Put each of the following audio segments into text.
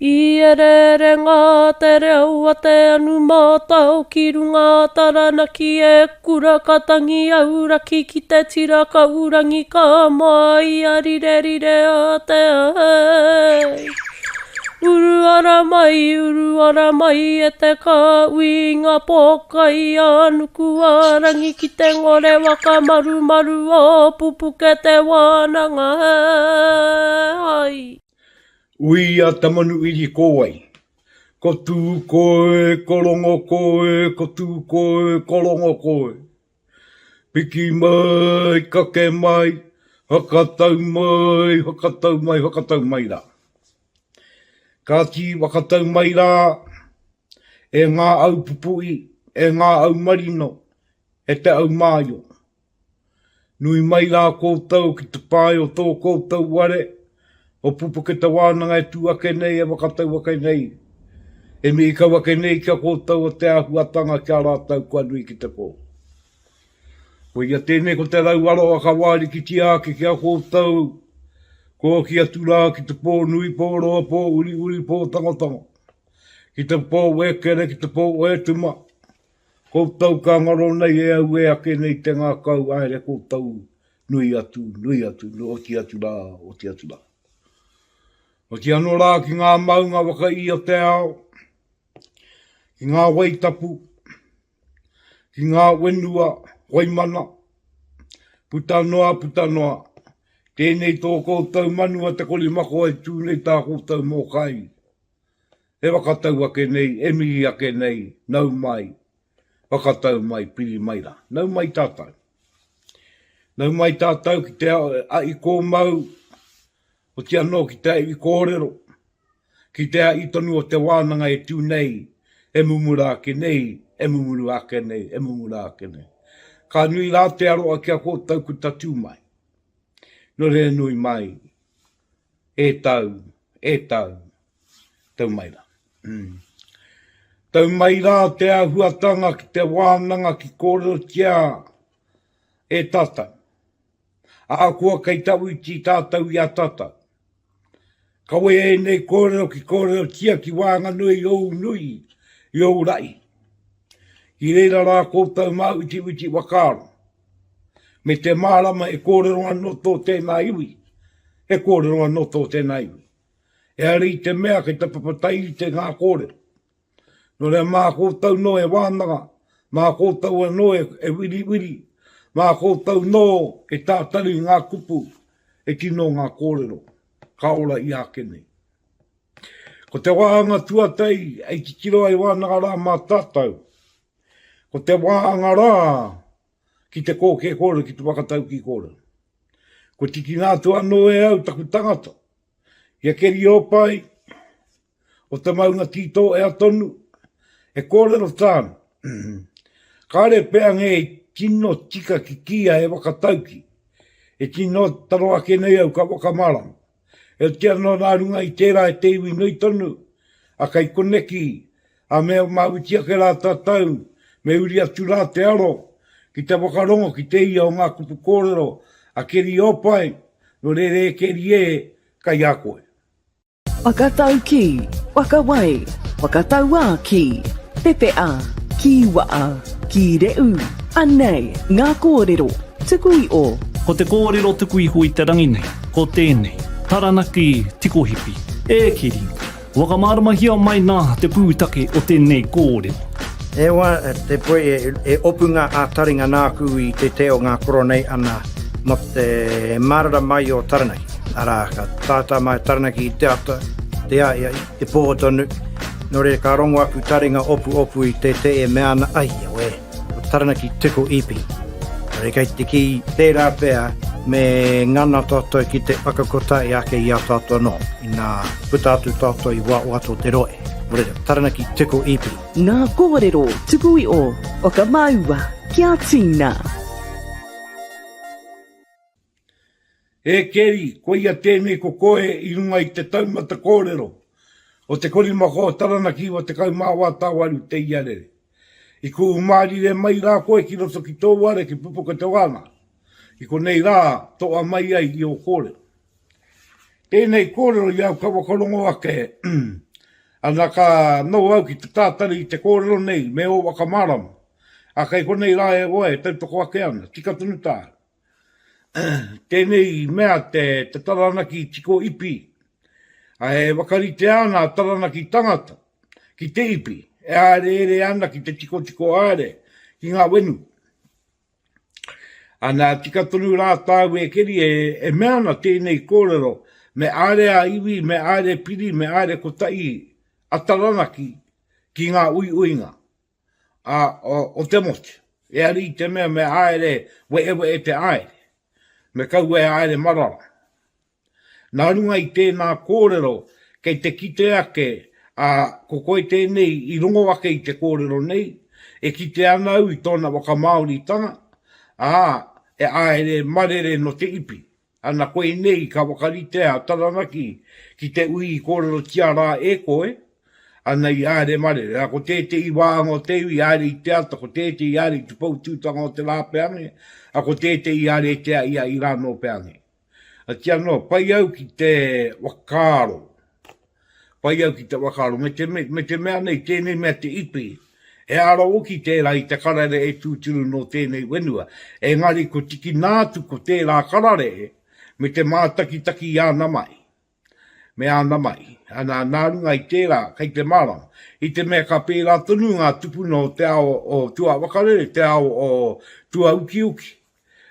I ereere ngā te reo a te anu mātao ki runga a Taranaki e kura ka tangi auraki ki te tira kaurangi ka moa i a rirerire a te ai. Uru ara mai, uru ara mai e te kāhui i ngā pōkai a nuku a rangi ki te ngore waka marumaru o Pupuke te wānanga ai. Ui a Tamanuiri ko wai? Ko tū koe, ko rongo koe, ko tū koe, ko rongo koe. Piki mai, kake mai, whakatau mai, whakatau mai, whakatau mai rā. Kāti whakatau mai rā e ngā au pupu'i, e ngā au marino, e te au māio. Nui mai rā koutou ki te pae o tō koutou ware, o Pupuke te wānanga e tū ake nei, e whakatau ake nei, e mihi kau ake nei ki a koutou o te āhuatanga ki a rātou kua nui ki te pō. Koia tēnei ko te rau aroha ka wārikitia ake ki a koutou, kua hoki atu rā ki te pō nui, pō roa, pō uriuri, pō tangotango, ki te pō wēkere, ki te pō wētuma, Koutou ka ngaro nei e auē ake nei te ngākau aere koutou nui atu, nui atu, oti atu rā, oti atu rā. Oti anō rā ki ngā maunga whakaī o te ao, ki ngā wai tapu, ki ngā whenua waimana, puta noa, puta noa, tēnei tō koutou manu a Te Korimako e tū nei tā koutou mōkai. E whakatau ake nei, e mihi ake nei, nau mai, whakatau mai, piri mai rā. Nau mai tātou. Nau mai tātou ki te a'i kōmau, oti anō ki te a'i kōrero, ki te a'i tonu o te wānanga e tū nei, e mumura ake nei, e mumuru ake nei, e mumura ake nei. Ka nui rā te aroa ki a koutou ku tatū mai. Nō reira nui mai, e tau, e tau, Tau mai rā. Mm. Tau mai rā te āhuatanga ki te wānanga ki kōrerotia e tātou. Ahakoa kei tawhiti tātou i a tātou. Kawe ēnei kōrero ki kōrerotia ki waenganui i ōu nui, i ōu ra'i. Ki reira rā koutou māwitiwiti whakaaro. Me te mārama e kōrero anō tō tēnā iwi, he kōrero anō tō tēnā iwi. Ehara i te mea kei te papatairite ngā kōrero. Nō reira mā koutou nō e wānanga, mā koutou anō e, e wiriwiri, mā koutou nō e tātari i ngā kupu e tino ngā kōrero ka ora i ake nei. Ko te wāhanga tuatahi hei titiro ai wānanga rā mā tātou, ko te wāhanga rā ki te kōkē kōrero, ki te whakataukī kōrero. Kua tikina atu anō e au taku tangata, i a Keri Ōpai, o te maunga Tītōea tonu, e kōrero tāna. Kāre pea ngē i tino tika ki kīia he whakatauki, e tino taro ake nei au ka whakamārama. Heoti anō nā runga i tērā e te iwi nui tonu, a kei koneki A me māuti ake rā tātou, me uri atu rā te aro ki te whakarongo ki te ia o ngā kupu kōrero a Keri Ōpae, nō reira e Keri e, kai a koe. Whakataukī, whakawai, whakatauākī, pepeha, kīwaha, kīrehu, anei ngā kōrero tuku iho. Ko te kōrero tuku iho i te rangi nei, ko tēnei, Taranaki Tikohipi, e Kiri, Whakamāramahia mai nā te pūtake o tēnei kōrero. E wa, te poi e opu nga a-taringa nāku i te te o ngā koro nei ana mo te marara mai o Taranaki. Arā, ka tātā mai Taranaki i te ata, te aia, i te pō tonu. Nō reira ka rongo aku taringa opu opu i te te e mea ana, ai, auē. Ko Taranaki Tiko Ipi. Kei te kī, tērā pea me ngana tātou ki te whakakotahi ake i a tātou anō, inā puta atu tātou i wā o atu o te rohe. Nō reira, Taranaki Tiko Ipi. Ngā kōrero tuku iho, whakamāua kia tīna. E Keri, koia tēnei ko koe i runga i te taumata kōrero o te korimako o Taranaki 98 tāwaru te iarere. I kuhu mārire mai rā koe ki roto ki tō ware ki Pupuke te Wānanga. I konei rā toa mai ai i ō kōrero. Tēnei kōrero i au ka whakarongo ake. Ana ka noho au ki te tātari i te kōrero nei me ō whakamārama. A kei konei rā e oe e tautoko ake ana, tika tonu tāu. Tēnei mea te, te Taranaki tiko ipi, a e whakaritea ana a Taranaki tangata ki te ipi, e hāereere ana ki te tikotiko haere ki ngā wenu. Ana, tika tonu rā tāu e Keri, e, e mea ana tēnei kōrero, me āre a iwi, me āre piri, me āre kotahi a Taranaki ki ngā uiuinga a, o, o te motu. Eari i te mea me āere wehewehe te āere, me kaua e āere marara. Nā runga i tēnā kōrero, kei te kite ake, ā, ko koe tēnei i rongo ake i te kōrero nei, e kite ana au i tōna whakamāoritanga, ā, e āere marere nō te ipi. Ana koinei ka whakaritea a Taranaki ki te ui i kōrerotia rā e koe, ana i āere marere. Ā, ko tētehi wāhanga o te iwi i āere i te ata, ko tētehi i āere i te poutūtanga o te rā peange, ā, ko tētehi i āere te ia i rā nō peange. Ati anō, pai au ki te whakaaro, pai au ki te whakaaro, me te, me te mea nei, tēnei mea te ipi, he ara hoki tērā i te karere e tūturu nō tēnei whenua, engari ko tikina atu ko tērā kararehe me te mātakitaki i āna mahi, me āna mahi. Ana, nā runga i tērā, kei te mārama. I te mea ka pērā tonu ngā tupuna o te ao o Tuawakarere, te ao o Tuaukiuki,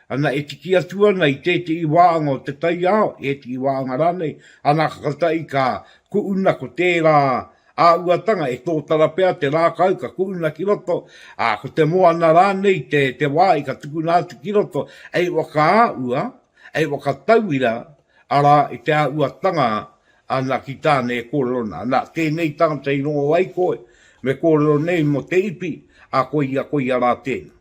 Ana, e tiki atu ana i tētehi wāanga o te taiao, i ētehi wāanga rānei, ana ka tahi ka kuʻuna ko tērā āhuatanga e tōtara pea te rākau ka kuʻuna ki roto, ā, ko te moana rānei te, te wā i ka tukuna atu ki roto, hei whakaāhua, hei whakatauira, arā, i te āhuatanga ana ki tāna e kōrero ana. Ana, tēnei tangata i rongo ai koe, me kōrero nei mō te ipi, ā, koia, koia rā tēnā.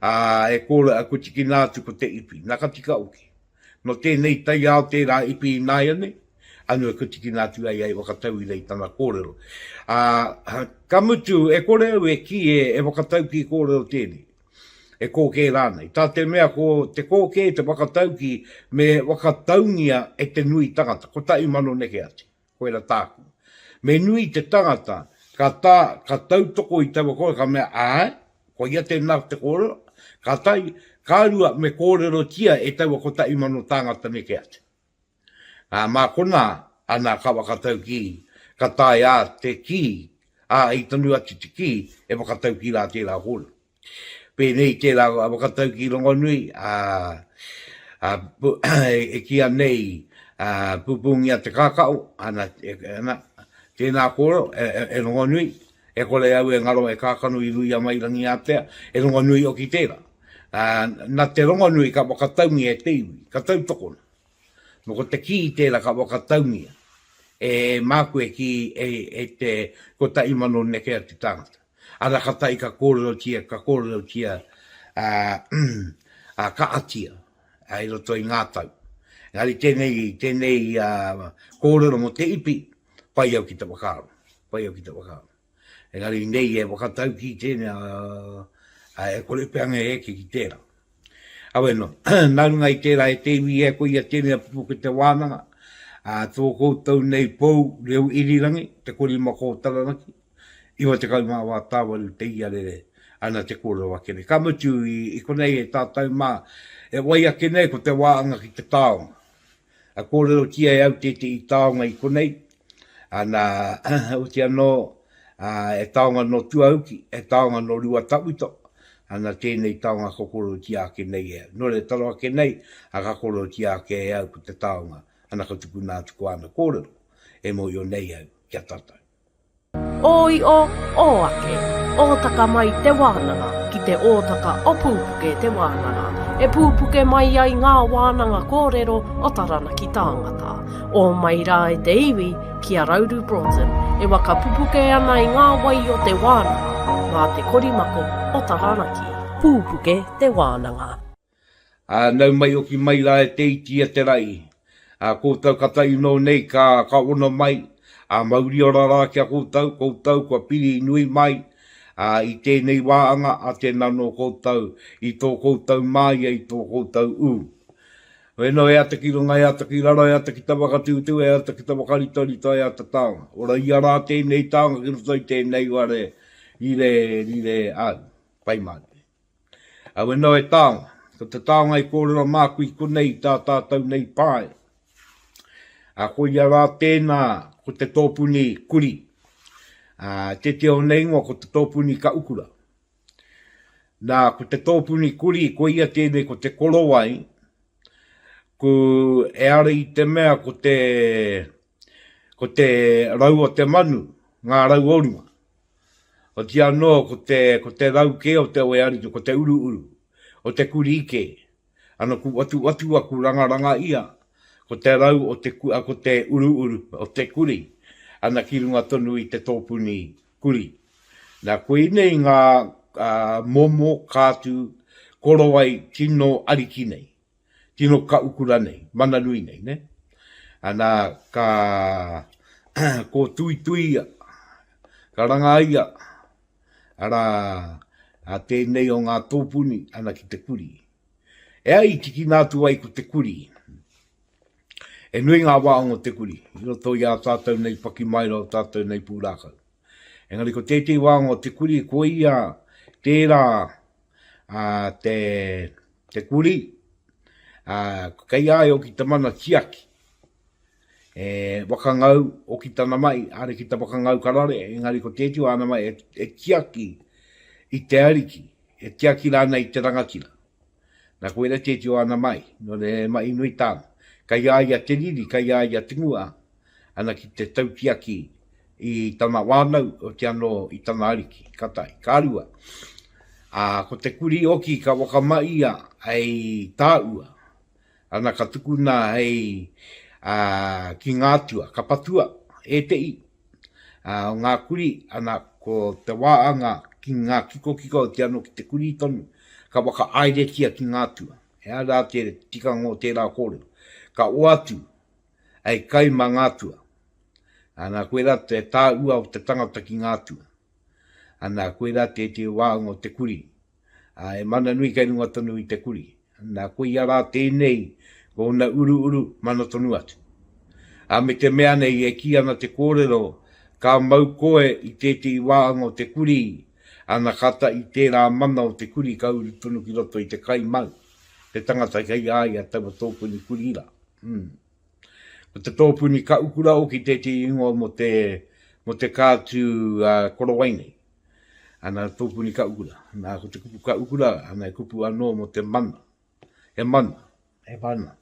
Ā, e kore aku tikina atu ko te ipi. Na ka tika hoki. No tēnei taiao tērā ipi ināianei, anu e kutikina atu ai ai whakatauira i tana kōrero. Ā, ka mutu, e kore au e kī e, e whakataukī kōrero tēnei, e kōkē rānei. Tā te mea ko te kōkē te whakataukī me whakataungia e te nui tangata, 1000 neke atu. Koira tāku. Me nui te tangata, ka tā, ka tautoko i taua kōrero, ka mea, āe, koia tēnā te kōrero, ka tahi, ka rua me kōrerotia e taua 1000 tāngata neke atu. Ā, mā konā, ana ka whakataukī, ka taea te kī, ā, i tonu atu te kī, e whakataukī rā tērā kōrero. Pēnei tērā whakataukī rongonui, ā, ā, e kīia nei, ā, pupūngia te kākao, ana, ana, tēnā kōrero, e, e, e rongonui, e kore au e ngaro e kākano i ruia mai Rangiātea, e rongonui hoki tērā. Ā, nā te rongonui ka whakataungia e te iwi, ka tautokona. Nō ko te kī tērā ka whakataungia e māku e kī e, e te 1000 neke atu tāngata. Ana ka tahi ka kōrerotia, ka kōrerotia, ā, ā, kaatia, ā, i roto i ngā tau. Engari tēnei, tēnei ā, kōrero mō te ipi, pai au ki te whakaaro, pai au ki te whakaaro. Engari nei e whakataukī tēnei, ā, ā, e kore pea e eke ki tērā. Awe no, nā runga i tērā e te iwi e koia tēnei a Pupuke te wānanga, ā, tō koutou nei pou reo irirangi, te korimako o Taranaki, 94 tāwaru te iarere ana te kōrero ake nei. Ka mutu i konei e tātou mā, e wai ake nei ko te wāanga ki te taonga. A kōrerotia e au tētehi taonga i konei, ana, oti anō, e taonga nō Tuauki, e taonga nō Ruatawhito, ana tēnei taonga ka kōrerotia ake nei e au. Nō reira, taro ake nei, a ka kōrerotia ake e au ko te taonga, ana ka tukuna atu ko āna kōrero, e mōhio nei au ki a tātou. Ō io, ō ake, ōtaka mai te wānanga ki te ōtaka o Pūpuke te wānanga, e pūpuke mai ai ngā wānanga kōrero o Taranaki tāngata. Ō mai rā e te iwi ki a Rauru Broughton e waka pupuke ana i ngā wai o te wānanga mā te korimako o Taranaki. Pūpuke te wānanga. Ā, nau mai hoki mai rā e te iti e te rai. Ā, koutou ka tae nō nei ka, ka ono mai, ā, mauri ora rā ki a koutou, koutou kua piri nui mai, ā, i tēnei wāanga, ā, tēnā nō koutou, i tō koutou māia, i tō koutou ū. Weno e ata ki runga, e ata ki raro, e ata ki ta whakatūtū, e ata ki ta whakaritorito, e ata taonga. Ora ia rā tēnei taonga ki roto i tēnei ware, rire, rire au, pai mārie. A weno e taonga, ko te taonga i kōrero māku i konei i tā tātou nei pae. A koia rā tēnā, ko te tōpuni kuri. A, te te o nei ingoa ko te tōpuni ka ukura. Nā, ko te tōpuni kurī, koia tēnei ko te korowai, ko e ara i te mea ko te, ko te rau o te manu, ngā rau o runga. Otiia anō, ko te, ko te rau kē o te oearito, ko te uruuru, o te kurī kē. Ana ku watuwatu aku rangaranga ia, ko te rau o te, ko te uruuru o te kurī, ana ki runga tonu i te tōpuni kurī. Nā, koinei ngā momo kātū korowai tino ariki nei, tino kaukura nei, mana nui nei, nē? Ana, ka kōtuituia, ka rangaia, arā, a tēnei o ngā tōpuni, ana ki te kurī. E ai i tikina atu ai ko te kurī. E nui ngā wāhanga o te kurī, i roto i ā tātou nei pakimaero, ō tātou nei pūrākau. Engari ko tētehi wāhanga o te kurī, ko ia tērā a, te, te kurī, a, kei a ia hoki te mana tiaki, e wakangau hoki tana mahi, haere ki te wakangau karare, engari ko tētehi o āna mahi e, e tiaki i te ariki, e tiaki rānei i te rangatira. Na koira tēti o ana mai, no re mahi nui tāna. Kei a ia te riri, kei a ia te ngua, ana ki te tautiaki i tana whānau, oti anō i tana ariki, ka tahi. Ka rua, ā, ko te kurī hoki ka whakamahia hei tāua, ana ka tukuna hei, ā, ki ngā atua, ka patua ētehi, ā, o ngā kurī, ana, ko te wāanga ki ngā kikokiko oti anō ki te kurī tonu, ka whakahaeretia ki ngā atua. He aha rā te tikanga o tērā kōrero? Ka oatu hei kai mā ngā atua. Ana, koirā te tāua o te tangata ki ngā atua. Ana, koirā tētehi wāhanga o te kurī. Ā, e mana nui kei runga tonu i te kurī. Nā, koia rā tēnei, ko ōna uruuru, mana tonu atu. Ā, me te mea nei, e kī ana te kōrero, ka mau koe i tētehi wāhanga o te kurī, ana ka ta i tērā mana o te kurī ka uru tonu ki roto i te kai mau, te tangata kei a ia taua tōpuni kurī rā. Mm. Ko te tōpuni kaukura hoki tētehi ingoa mō te, mō te kātū uh, korowai nei. Ana tōpuni kaukura. Nā, ko te kupu kaukura, ana e kupu anō mō te mana. He mana, he mana.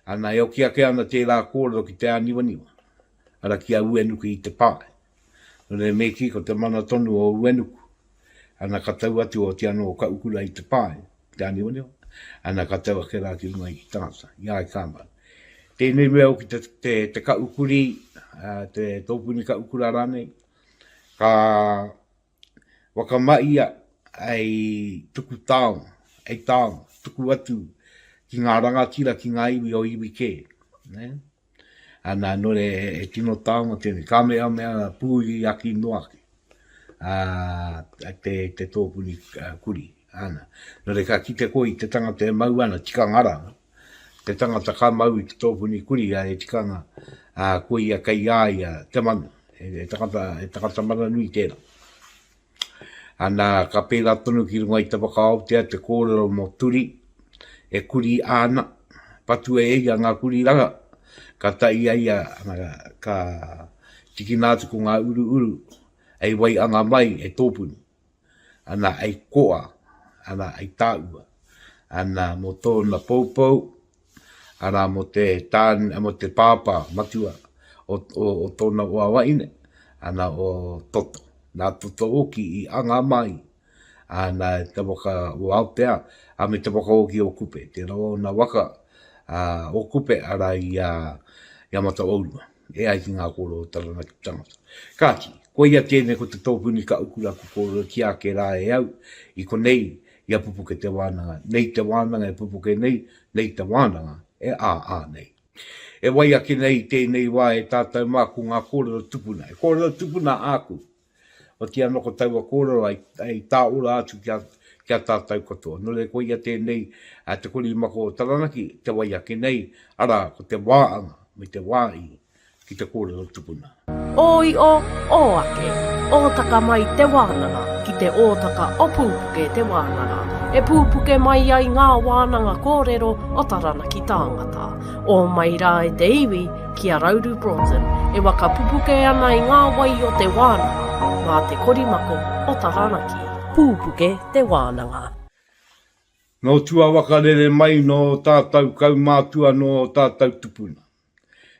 Ana, e oki ake ana tērā kōrero ki te āniwaniwa, ara ki a Uenuku i te pae. Nō reira me kī ko te mana tonu o Uenuku, ana ka tau atu oti anō o Kaukura i te pae, te āniwaniwa, ana ka tau ake rā ki runga i te tangata, i a i ka mau. Tēnei mea hoki te, te, te kaukuri, te tōpuni kaukura rānei, ka Whakamahia hei tuku taonga, hei taonga, tuku atu ki ngā rangatira, ki ngā iwi o iwi kē. Ne? Ana, nō re, he tino taonga tēnei. Ka mea mea pūi aki noa ake. A, te, te tōpuni kuri. Ana. Nō re, ka kite koe i te tangata e mau ana, tikanga rā. Te tangata ka mau i te tōpuni kuri, a, e tikanga, a, ko ia kei a ia te mana. He, he tangata, he tangata mana nui tērā. Ana, ka pērā tonu ki runga i te waka Aotea te kōrero mō Turi, e kuri āna, patua e ia ngā kuri ranga, ka tae a ia, ana, ka tikina atu ko ngā uruuru, hei wai anga mai e tōpuni, ana, hei koa, ana, hei tāua, ana, mō tōna poupou, arā, mō te tāne, mō te pāpā matua o, o, o tōna hoa wahine, ana, o Toto. Nā Toto hoki i anga mai, ana, te waka o Aotea, a me te waka hoki o Kupe, te rawa o nā waka a, o Kupe, arā, i a, i a Mataourua, e ai ki ngā kōrero o Taranaki tangata. Kāti, koia tēnei ko te tōpuni ka ukura ku kōrerotia ake rā e au, i konei, i a Pupuke te wānanga, nei te wānanga e pupuke nei, nei te wānanga e ā-ā nei. E wai ake nei i tēnei wā e tātou mā ko ngā kōrero tupuna. He kōrero tupuna āku. Otiia anō ko taua kōrero ai, ai tāora atu ki a, ki a tātou katoa. Nō reira, koia tēnei te korimako o Taranaki, te wai ake nei, arā, ko te wāanga me te wā i ki te kōrero tupuna. Ō iʻo, ō ake, ōtaka mai te wānanga ki te ōtaka o Pūpuke te wānanga, e pūpuke mai ai ngā wānanga kōrero o Taranaki tāngata. Ō mai rā e te iwi ki a Rauru Broughton e waka pupuke ana i ngā wai o te wānanga mā te korimako o Taranaki. Pūpuke te wānanga. Nō tua waka rere mai nō tātou kaumātua nō tātou tupuna.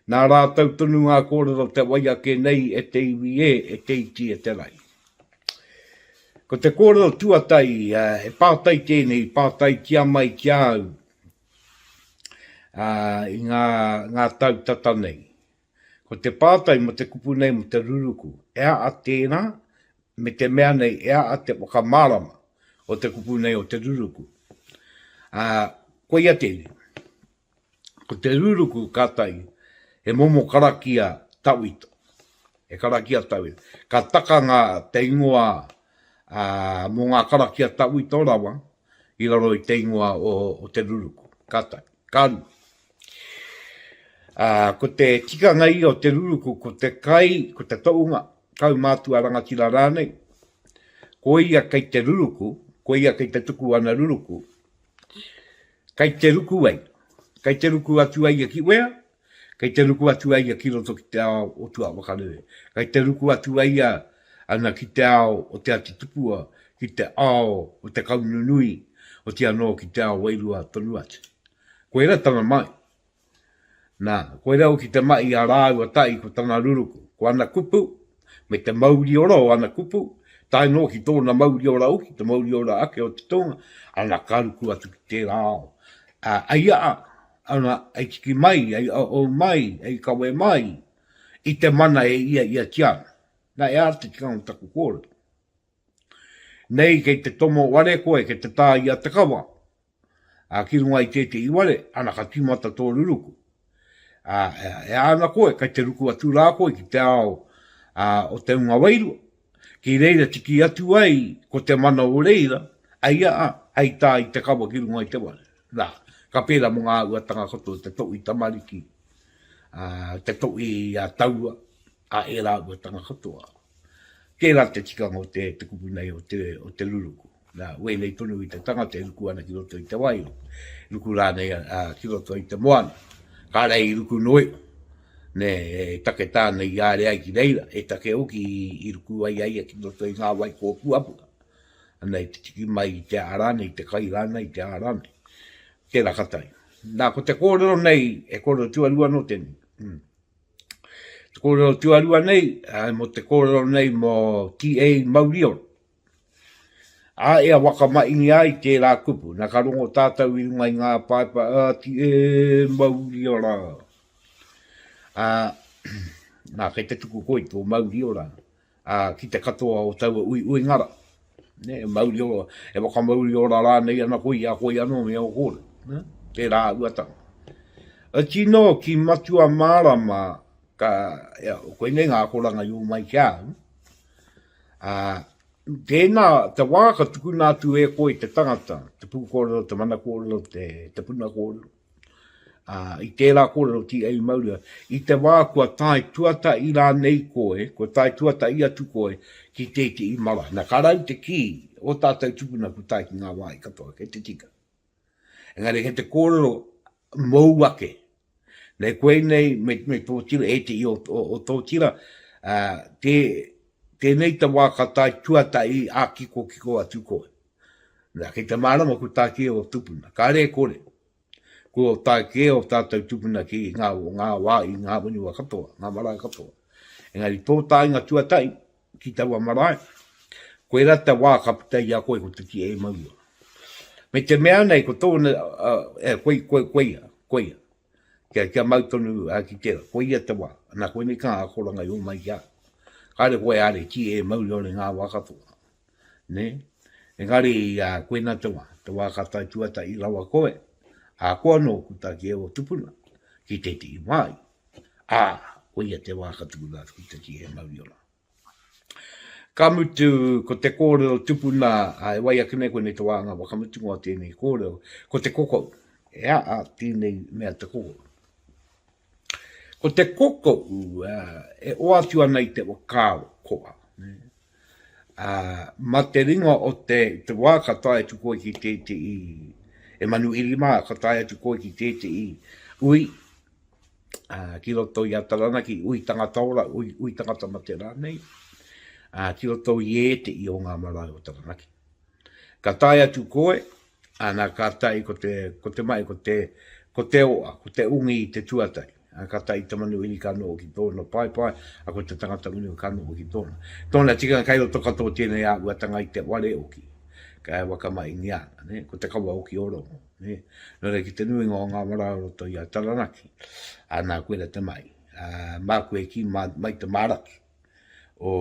Nā rātou tonu ngā kōrero te wai ake nei e te iwi e, e te iti e te rai. Ko te kōrero tuatahi, he pātai tēnei, pātaitia mai ki a au i ngā, ngā tau tata nei. Ko te pātai mō te kupu nei mō te ruruku, e aa tērā, me te mea nei e aa te whakamārama o te kupu nei o te ruruku. Ā, koia tēnei. Ko te ruruku ka tae, he momo karakia tawhito. He karakia tawhito. Ka taka ngā te ingoa ā, mō ngā karakia tawhito rawa i raro i te ingoa o, o te ruruku. Ka tae. Ka rua. Ā, ko te tikanga ia o te ruruku, ko te kai, ko te tohunga, kaumātua rangatira rānei, ko ia kei te ruruku, ko ia kei te tuku ana ruruku, Kei te ruku ai. Kei te ruku atu ai ia ki wea? Kei te ruku atu ai ia ki roto ki te ao o Tuawakarere. Kei te ruku atu ai ia ana ki te ao o Te Ati Tupua, ki te ao o Te Kaununui, oti anō ki te ao wairua tonu atu. Koira tana mai. Nā, koirā hoki te mahi a rāua tahi ko tana ruruku, ko ana kupu, me te mauri ora o ana kupu, tae noa ki tōna mauri ora hoki, te mauri ora ake o te tonga, ana ka ruku atu ki tērā ao. Ā, ai a, ana, ai tiki mai, ai ou mai, ai kawe mai, i te mana e ia iatia ana. Nā, e ara te tikanga o taku kōrero. Nei kei te tomo ware koe, kei te tā i a te kawa, ā, ki runga i tētehi ware, ana ka tīmata tō ruruku. Ā, e ana koe, kei te ruku atu rā koe ki te ao ā, o te hunga wairua, ki reira tiki atu ai ko te mana o reira, ai a, hei tā i te kawa ki runga i te ware. Nā, ka pērā mō ngā āhuatanga katoa, te tohi tamariki, ā, te tohi a taua, a ērā āhuatanga katoa. Tērā te tikanga o te, te kupu nei o te, o te ruruku. Nā, wēnei tonu i te tangata e ruku ana ki roto i te wai, ruku rānei a, ki roto i te moana. Kāre i ruku noa iho, nē, e take tāna i āre ai ki reira, e take hoki i, i ruku ai a ia ki roto i ngā wai kōpuapua. Ana i te tiki mai i te ā rānei, i te kai rānei, i te ā rānei. Tērā ka tae. Nā, ko te kōrero nei, he kōrero tuarua nō tēnei. Mm. Te kōrero tuarua nei, mō te kōrero nei mō TA Mauriora. Ā, ea whakamahingia ai tērā kupu, na ka rongo tātou i runga i ngā paepae, ā, ti e mauri ora. Ā, nā, kei te tuku koe tō mauri ora, ā, ki te katoa o taua uiuinga rā. Nē, mauri ora, e whakamauri ora rānei ana koe i a koe anō me ō kōrero. Nē, tērā āhuatanga. Oti nō ki Matua Mārama, ka, ia, koinei ngā akoranga i ō mai ki a au, Ā, tēnā, te wā ka tukuna atu e koe te tangata, te pūkōrero, te mana kōrero, te, te puna kōrero, ā, i tērā kōrero ki ei mauria, i te wā kua tae tuatahi rānei koe, kua tae tuatahi atu koe ki tētehi marae. Nā, ka rau te kī o tātou tupuna kua tae ki ngā wāhi katoa, kei te tika. Engari kei te kōrero mōu ake. Nei koinei me, me tō tira, ētehi o, o, o tō tira, ā, tē, tēnei te wā ka tae tuatahi ā kikokiko atu koe. Nā, kei te mārama ko tā kē o tupuna. Kāre e kore, ko tā kē o tātou tupuna ki ngā, ngā wā i ngā whenua katoa, ngā marae katoa. Engari tō taenga tuatahi, ki taua marae, koirā te wā ka puta i a koe ko te tīhei maua. Me te mea nei ko tōna, uh, e, koi, koi, koia, koia, kia, kia mau tonu uh, ki tērā, koia te wā, nā koinei kā akoranga i ō mai ki a. Kāre koe are tīhei mauri ore ngā wā katoa. Ne? Engari, uh, koina te wā, te wā ka tae tuatahi rawa koe, a koa nō ku tā ki e o tupuna, ki tētehi wāi. Ā, koia te wā ka tukuna atu ki te tīhei mauri ora. Ka mutu, ko te kōrero tupuna, ā, e wai ake nei koinei te wāhanga whakamutunga o tēnei kōrero, ko te kokou. E aha tēnei mea te kokou? Ko te kokou, ā, e oati ana i te whakaaro koa, nē. Ā, mā te ringa o te, te wā ka tae atu koe ki tētehi, e manuhiri mā, ka tae atu koe ki tētehi ui, ā, ki roto i a Taranaki, ui tangata ora, ui, ui tangata mate rānei, ā, ki roto i ētehi o ngā marae o Taranaki. Ka tae atu koe, Ana, ka tae ko te, ko te mai, ko te, ko te oa, ko te ungi i te tuatahi. A, ka tae te manuhiri ka noho ki tōna paepae, a ko te tangata whenua ka noho ki tōna. Tōna tikanga kei roto katoa tēnei āhuatanga i te ware oki, ka e whakamahingia ana, nē, ko te kawa oki o Rongo, nē. Nō reira ki te nuinga o ngā marae o roto i a Taranaki, ana, koira te mahi. Ā, māku e kī mā, mai te māraki o,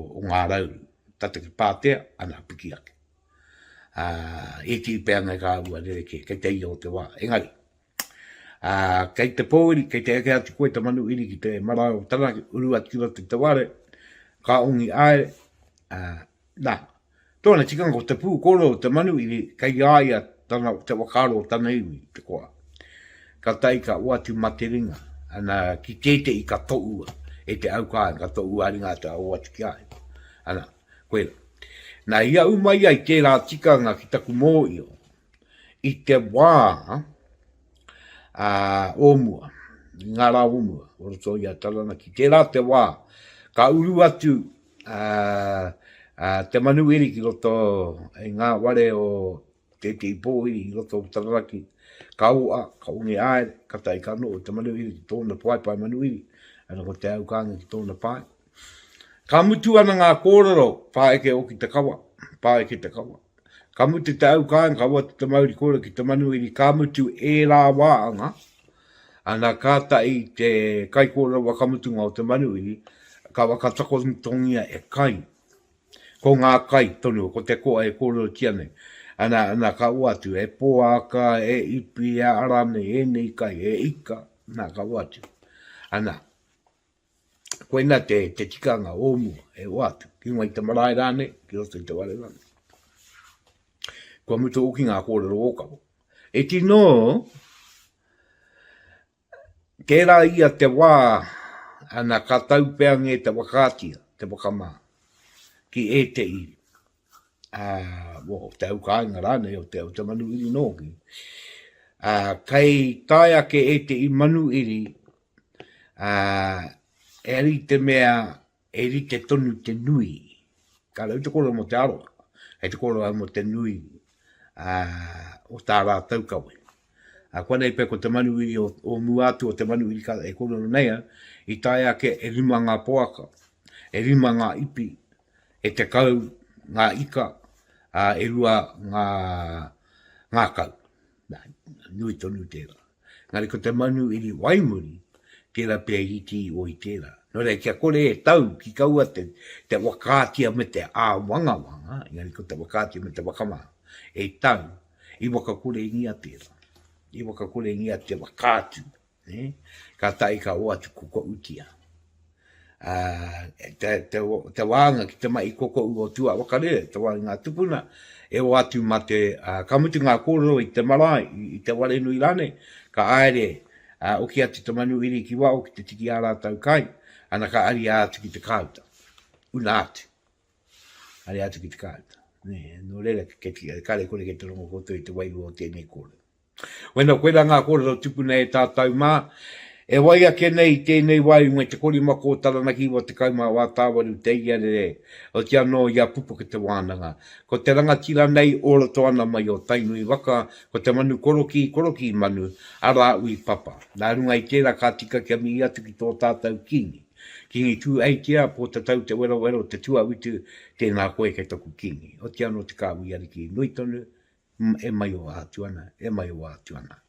o ngā rauru, tata ki Pātea, ana, piki ake. Ā, iti pea nei ka ua rerekē, kei te ia o te wā. Engari, ā, kei te pōuri, kei te eke atu koe te manuhiri ki te marae o Taranaki, uru atu ki roto i te ware, ka ongi aere, ā, nā, tōna tikanga ko te pūkoro o te manuhiri kei a ia tana, te whakaaro o tana iwi, te koa. Ka tae ka oati ma te ringa, ana, ki tētehi ka tohua e te aukāinga, ka tohua a ringa atu a oati ki a ia. Ana, Koira. Nā, i ahu mai ai tērā tikanga ki taku mōhio i te wā ā, o mua, i ngā rā o mua, o roto i a Taranaki. Tērā te wā, ka uru atu ā, ā, te manuhiri ki roto i ngā ware o tētehi pōhiri i roto o Taranaki, ka oa, ka onge āere, ka tae ka noho te manuhiri ki tōna paepae manuhiri, ana ko te aukānga ki tōna pae. Ka mutu ana ngā kōrero, pāeke oki te kawa, pāeke te kawa. Ka mutu te aukāinga, ka oati te mauri kōrero ki te manuhiri, ka mutu ērā wāanga, ana kātahi te kaikōrero whakamutunga o te manuhiri, ka whakatakotongia e kai. Ko ngā kai tonu, ko te koa e kōrerotia nei. Ana, ana, ka oatu, e poaka, e ipi, e ara nei, ēnei kai, e ika, nā, ka oatu. Ana, koina te, te tikanga o mua, e oatu, ki runga i te marae rānei, ki roto i te whare rānei. Kua mutu hoki ngā kōrero ōkawa. E tino, tērā ia te wā, ana ka tau pea ngē te whakaatia, te whakamā, ki ētehi ā, o te au kāinga rānei, o te, o te manuhiri nōki. Ā, kei tae ake ētehi manuhiri, ā, e ari te mea e rite tonu te nui. Ka rau te kōrero mō te aroha, hei te kōrero au mō te nui ā, o tā rātou kawe. Ā, koinei pea ko te manuhiri o, o mua atu o te manuhiri ka, e kōrero nei au, i tae ake e rima ngā poaka, e rima ngā ipi, e 10 ngā ika, ā, e rua ngā, ngā kau. Nā, nui tonu tērā. Engari ko te manu iri waimuri, tērā pea i iti iho i tērā. Nō reira, kia kore e tau ki kaua te, te whakaatia me te āwangawanga, engari ko te whakaatia me te whakamā, e tau, i whakakorengia tērā. I whakakorengia te whakaatu Nē? Kātahi ka oati kokoutia. Ā, te, te, te wānga ki te mahi kokou o Tuawakarere, te wā i ngā tupuna, e oati mā te, ā, ka mutu ngā kōrero i te marae, i, i te wharenui rānei, ka haere, ā, oki atu te manuhiri ki waho ki te tiki ā rātou kai, ana ka ariā atu ki te kāuta. Una atu. Haere atu ki te kāuta. Nē, nō reira, kei, kare kore kei te rongo koutou i te wairua o tēnei kōrero. Wena, koirā ngā kōrero tupuna e tātou mā, e wai ake nei i tēnei wā i runga i te korimako o Taranaki 94 tāwaru te iarere, oti anō i a Pupuke te wānanga. Ko te rangatira nei o roto ana mai o Tainui waka, ko te manu korokī, korokī manu, a Rāui Papa. Nā runga i tērā ka tika kia mihi atu ki tō tātou Kīngi. Kīngi Tūheitia, Pōtatau Te Werowero, Te Tuawhitu, tēnā koe kei taku Kīngi. Oti anō te kāhui ariki nui tonu, e maioha atu ana, e maioha atu ana.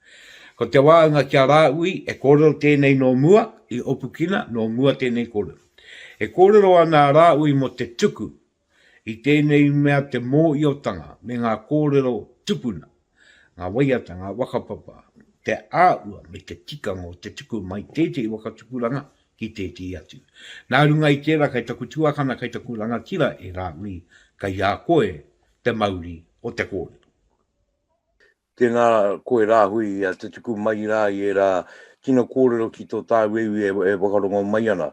Ko te wānga ki a Rāhui, e kōrero tēnei nō mua, i Opukina, nō mua tēnei kōrero. E kōrero ana a Rāhui mō te tuku i tēnei mea te mōhiotanga me ngā kōrero tupuna, ngā waiata, ngā whakapapa, te āhua me te tikanga o te tuku mai tētehi whakatupuranga. ki tētehi atu. Nā runga i tērā kei taku tuakana, kei taku rangatira e Rāhui, kei a koe te mauri o te kōrero. Tēnā koe Rāhui te tuku mai rā i ērā tino kōrero ki tō tāu iwi e whakarongo mai ana.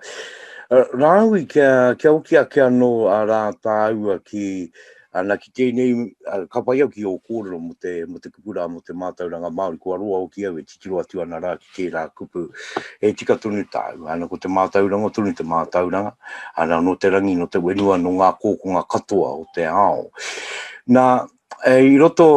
Rāhui kia, kia hoki ake anō a rā tāua ki, ana ki tēnei, ka pai au ki ō kōrero mō te, mō te kupu rā mō te mātauranga Māori, kua roa hoki au e titiro atu ana rā ki tērā kupu, e tika tonu tāu, ana ko te mātauranga tonu te mātauranga, ana nō te rangi, nō te whenua, nō ngā kōkonga katoa o te ao. Nā, e, i roto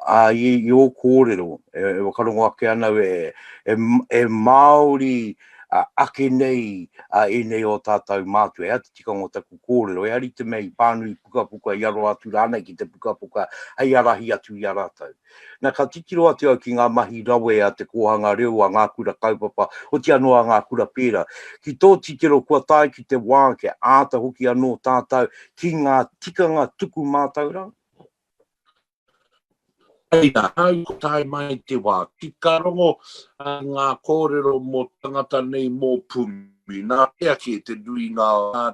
a, i, i ō kōrero, e, e whakarongo ake ana au e, e, e Māori a, ake nei a ēnei o tātou mātua, e aha te tikanga o taku kōrero, ehara i te mea i pānui pukapuka, i aro atu rānei ki te pukapuka hei ārahi atu i a rātou. Na, ka titiro atu au ki ngā mahi rawe a te kōhanga reo, a ngā kura kaupapa, oti anō a ngā kura pērā. Ki tō titiro kua tae ki te wā kia āta hoki anō tātou ki ngā tikanga tuku mātauranga? Reira, au ko tae mai te wā, ki ka rongo ngā kōrero mō tangata nei mō Pumi, nā te ake te nuinga,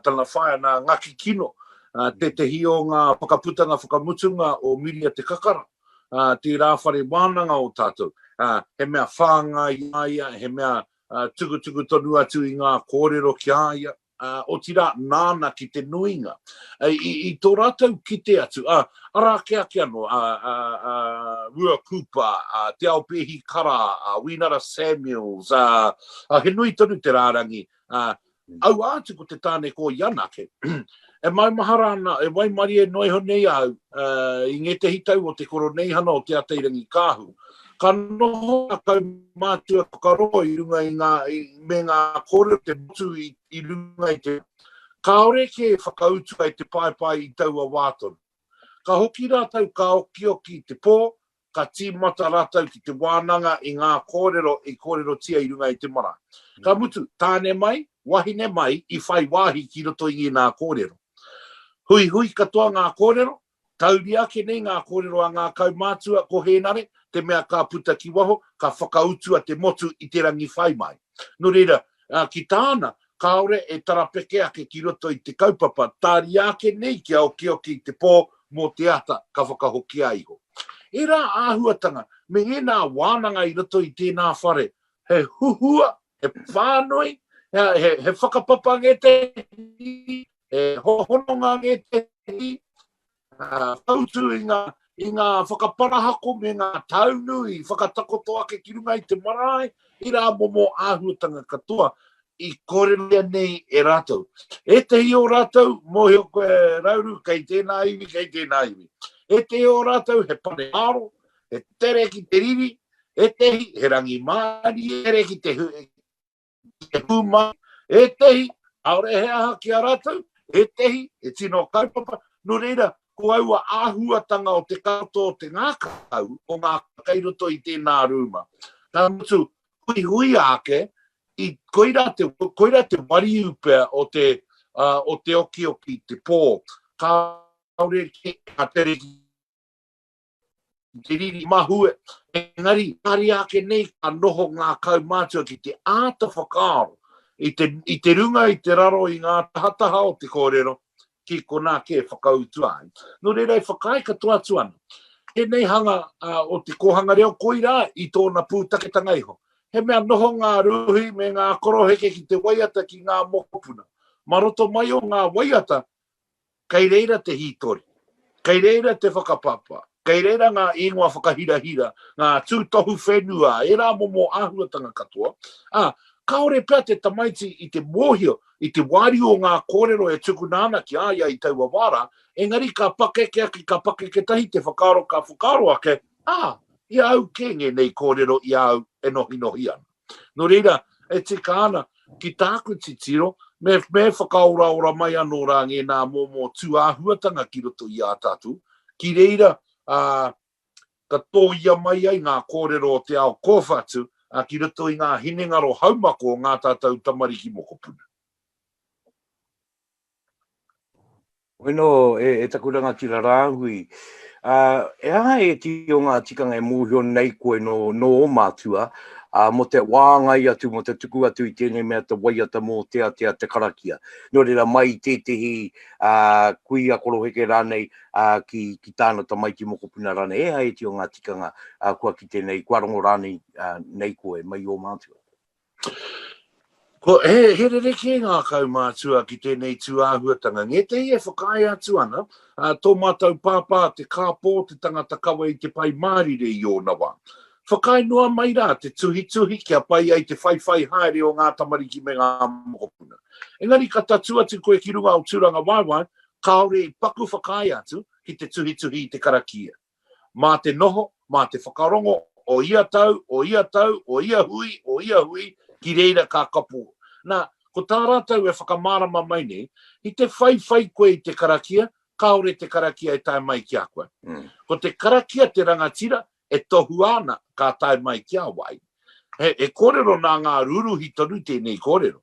tana whaea nā Ngaki Kino, tētehi o ngā whakaputanga whakamutunga o Miria Te Kakara, tērā whare wānanga o tātou, he mea whāngai i a ia, he mea tukutuku tonu atu i ngā kōrero ki a ia. ā, otirā, nāna ki te nuinga. I, i tō rātou kite atu, ā, arā ake ake anō, ā, ā, ā, Rua Cooper, ā, Te Aopēhi Kara, ā, Wīnara Samuels, ā, ā, he nui tonu te rārangi, ā, aua atu ko te tāne ko ia anake. E maumahara ana, e waimarie noa iho nei au, ā, i ngētehi tau o te Koroneihana o Te Atairangikaahu, Ka noho ngā kaumātua whakarongo i runga i ngā, i, me ngā kōrero te motu i, i runga i te Kāore kē whakautua e te paepae i taua wā tonu. Ka hoki rātou ka okioki i te pō, ka tīmata rātou ki te wānanga i ngā kōrero i kōrerotia i runga i te marae. Ka mutu, tāne mai, wahine mai i whai wāhi ki roto i ngēnā kōrero. Huihui katoa ngā kōrero, Tauria ake nei ngā kōrero a ngā kaumātua ko Hēnare, te mea ka puta ki waho, ka whakautua te motu i te rangi whai mai. Nō reira, ki tāna, kāore e tarapeke ake ki roto i te kaupapa, tāria ake nei kia okioki i te pō mō te ata ka whakahokia iho. Ērā āhuatanga me ēnā wānanga i roto i tēnā whare, he huhua, he whānui, he, he whakapapa ngētehi, he hononga ngētehi, whautu i ngā, i ngā whakaparahako me ngā taunu i whakatakoto ake ki runga i te marae, i rā momo āhuatanga katoa i kōreroia nei e rātou. Ētehi o rātou, mōhio koe Rauru, kei tēnā iwi, kei tēnā iwi. Ētehi o rātou he pane aro, he tere ki te riri, ētehi he rangimārie, tere ki te, ki te hūmai, ētehi, kāore he aha ki a rātou, ētehi, he tino kaupapa, nō reira, ko aua āhuatanga o te katoa o te ngākau o ngā kei roto i tēnā rūma. Ka mutu, huihuia ake, i, koirā te, koirā te wariu pea o te, uh, o te okioki i te pō. Kāore kē ka tere ki te riri mahue, engari, kāri ake nei ka noho ngā kaumātua ki te āta whakaaro i te, i te runga, i te raro, i ngā tahataha o te kōrero, ki konā kē whakautua ai. Nō reira e whakaae katoa atu ana. Tēnei hanga uh, o te kōhanga reo koirā i tōna pūtaketanga iho. He mea noho ngā ruhi me ngā koroheke ki te waiata ki ngā mokopuna. Ma roto mai o ngā waiata, Kei reira te hītori. Kei reira te whakapapa. Kei reira ngā ingoa whakahirahira, ngā tūtohu whenua, ērā momo āhuatanga katoa. Ā, kāore pea te tamaiti i te mōhio, i te wāriu o ngā kōrero e tukuna ana ki a ia i taua wā rā, engari ka pakeke ake, ka pakeke tahi te whakaaro, ka whakaaro ake, ā, i a au kē ngēnei kōrero i a au e nohinohi ana. Nō reira, e tika ana, ki tāku titiro, me, me whakaoraora mai anō rā ngēnā momo tūāhuatanga ki roto i a tātou, ki reira, ā, ka tōia mai ai ngā kōrero o te ao kōwhatu, ā, ki roto i ngā hinengaro haumako o ngā tātou tamariki mokopuna. Bueno, e, e taku rangatira rāhui, uh, e aha e ti o ngā tikanga e mōhio nei koe no, no o mātua, Ā, mō te wāngai atu, mō te tuku atu i tēnei mea te waiata mōteatea, te karakia. Nō reira, mai i tētehi, ā, kuia koroheke rānei, ā, ki, ki tāna tamaiti mokopuna rānei, e ai iti o ngā tikanga, ā, kua kite nei, kua rongo rānei, ā, nei koe mai i ō mātua. Ko, he, he rerekē ngā kaumātua ki tēnei tūāhuatanga. Ngētehi e whakaae atu ana, ā, tō mātou pāpā te kāpō te tangata kawe i te Pai Mārire i ōna wā. Whakaae noa mai rā te tuhituhi kia pai ai te whaiwhai haere o ngā tamariki me ngā mokopuna. Engari ka tatū atu koe ki runga o Tūrangawaewae, kāore i paku whakaae atu ki te tuhituhi i te karakia. Mā te noho, mā te whakarongo o ia tau, o ia tau, o ia hui, o ia hui, ki reira ka kapo. Nā, ko tā rātou e whakamārama mai nei, i te whaiwhai koe i te karakia, kāore te karakia e tae mai ki a koe. Ko te karakia te rangatira e tohua ana ka tae mai ki a wai. He, he kōrero nā ngā rūruhi tonu tēnei kōrero.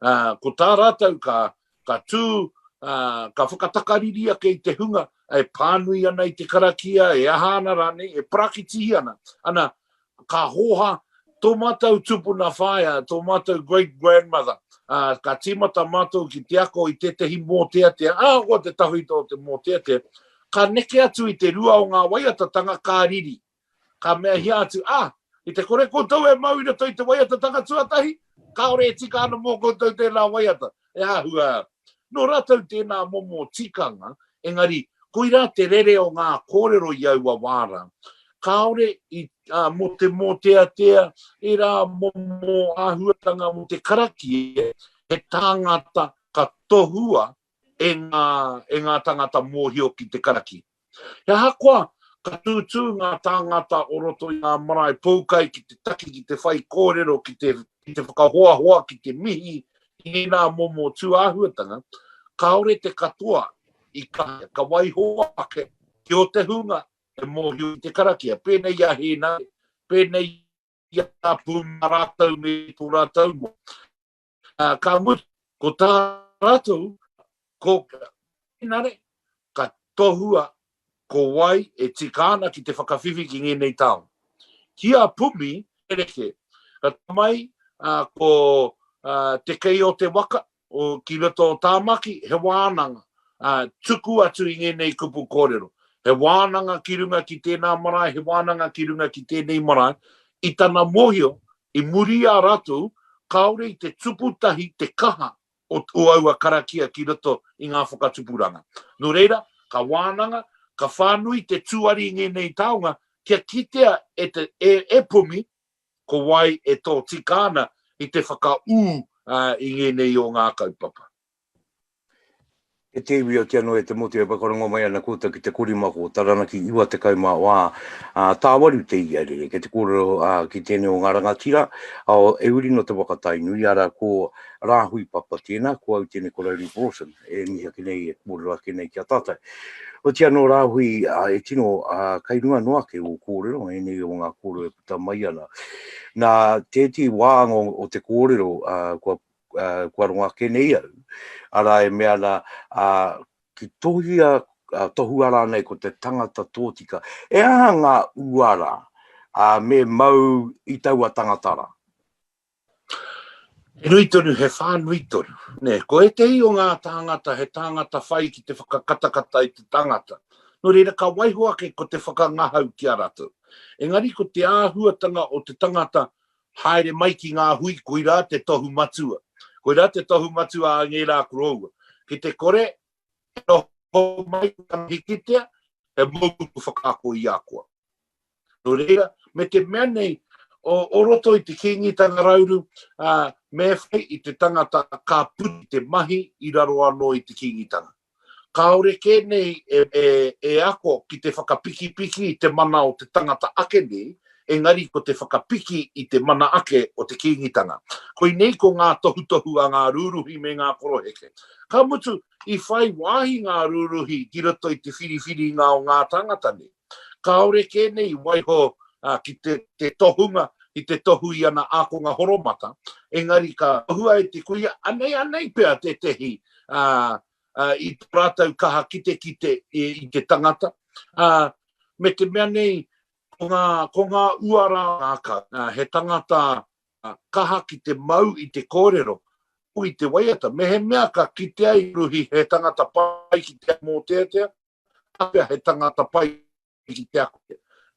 Ā, ko tā rātou ka, ka tū, ā, ka whakatakariri ake i te hunga e pānui ana i te karakia, e aha ana rānei, e parakitihi ana. Ana, ka hōha tō mātou tupuna whaea, tō mātou great grandmother, ā, ka tīmata mātou ki te ako i tētehi mōteatea, ahakoa te tawhito o te mōteatea, ka neke atu i te rua o ngā waiatatanga ka riri. Ka meahia atu, ā, i te kore koutou e mau i roto i te waiatatanga tuatahi, kāore e tika ana mō koutou tēnā waiata. E āhua, nō rātou tēnā momo tikanga, engari, koirā te rere o ngā kōrero i aua wā rā. Kāore i, ā, mō te mōteatea, ērā momo āhuatanga mō te karakia, he tāngata ka tohua e ngā, e ngā tāngata mōhio ki te karakia. He ahakoa ka tūtū ngā tāngata o roto i ngā marae poukai ki te taki, ki te whaikōrero, ki te, ki te whakahoahoa, ki te mihi i ēnā momo tūāhuatanga, kāore te katoa i kaha, ka waiho ake ki o te hunga e mōhio ki te karakia, pēnei i a Hēnare, pēnei i a Pūmā rātou me tō rātou moe. Ā, ka mutu, ko tā rātou, ko Henare, ka tohua ko wai e tika ana ki te whakawhiwhi ki ngēnei taonga. Ki a Pumi, rerekē. Ka tae mai ko Te Kei o te Waka, ki roto o Tāmaki, he wānanga, tuku atu i ngēnei kupu kōrero. He wānanga ki runga ki tēnā marae, he wānanga ki runga ki tēnei marae, i tana mōhio, I muri i a ratou, kaore i te tupu tahi te kaha o o aua karakia ki roto i ngā whakatupuranga. Nō reira, ka wānanga, ka whānui te tuari i ngēnei taonga kia kitea e te, e, e Pumi, ko wai e tōtika ana i te whakaū i ngēnei o ngā kaupapa. E te iwi o te anō e te motu e whakarongo mai ana koutou ki te korimako o Taranaki 90 wā, ā, tāwaru te ia rere, kei te kōrero ā, ki tēnei o ngā rangatira, ā, e uri nō te waka Tainui, arā, ko Rāhui Papa tēnā, ko au tēnei ko Rauru Broughton, e mihi ake nei, e kōrero ake nei ki a tātou. Otiia anō Rāhui, ā, e tino, ā, kei runga noa ake ō kōrero, ēnei o ngā kōrero e puta mai ana. Nā, tētehi wāanga o, o te kōrero, ā, kua kua rongo ake nei au, arā e mea ana, ā, ki tohia, tohua rānei ko te tangata tōtika, e aha ngā uara, ā, me mau i taua tangata rā? He nui tonu, he whānui tonu. Nē, ko ētehi o ngā tāngata he tāngata whai ki te whakakatakata i te tangata. Nō reira ka waiho ake ko te whakangahau ki a rātou. Engari ko te āhuatanga o te tangata Haere mai ki ngā hui, koirā te tohu matua. Koirā te tohu matua a ngērā koroua. Ki te kore e noho mai tana hikitia, he mouku whakaako i a koa. Nō reira, me te mea nei, o, o roto i te Kīngitanga Rauru, ā, me whai i te tangata ka puta te mahi i raro anō i te Kīngitanga. Kāore kē nei e, e, e ako ki te whakapikipiki i te mana o te tangata ake nei, engari ko te whakapiki i te mana ake o te Kīngitanga. Koinei ko ngā tohutohu a ngā rūruhi me ngā koroheke. Ka mutu, i whai wāhi ngā rūruhi ki roto i te whiriwhiringa o ngā tāngata nei. Kāore kē nei i waiho ki te, te tohunga, ki te tohu i ana ākonga horomata, engari ka tohua e te kuia, anei, anei pea tētehi, ā, i tō rātou kaha kitekite i te tangata, ā, me te mea nei, Ko ngā, ko ngā uara ngākau, he tangata kaha ki te mau i te kōrero, i te waiata. Mehemea ka kitea i Ruhi he tangata pai ki te mōteatea, ka pea he tangata pai ki te ako.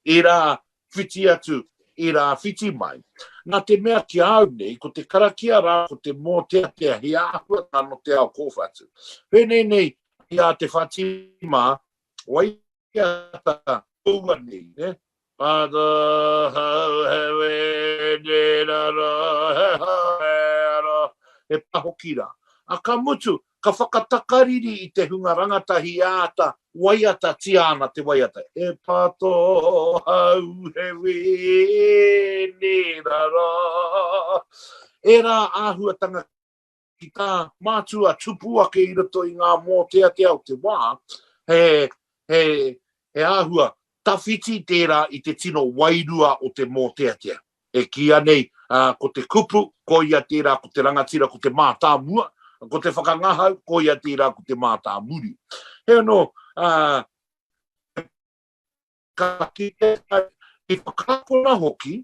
Ērā whiti atu, ērā whiti mai. Nā te mea ki a au nei, ko te karakia rā, ko te mōteatea he āhuatanga nō te ao kōwhatu. Pēnei nei i a Te Whati mā, waiata koua nei, ne? He pa hoki rā. A ka mutu, ka whakatakariri i te hunga rangatahi āta waiatatia ana te waiata. E pa tō hau he wini rara. Ērā āhuatanga ki tā mātua tupu ake i roto i ngā mōteatea o te wā, he, he, he āhua tawhiti tērā i te tino wairua o te mōteatea. E kīia nei, ā, ko te kupu, koia tērā ko te rangatira, ko te mātāmua, ko te whakangahau, koia tērā ko te mātāmuri. Heoi anō, ā, ka kite i whakaakona hoki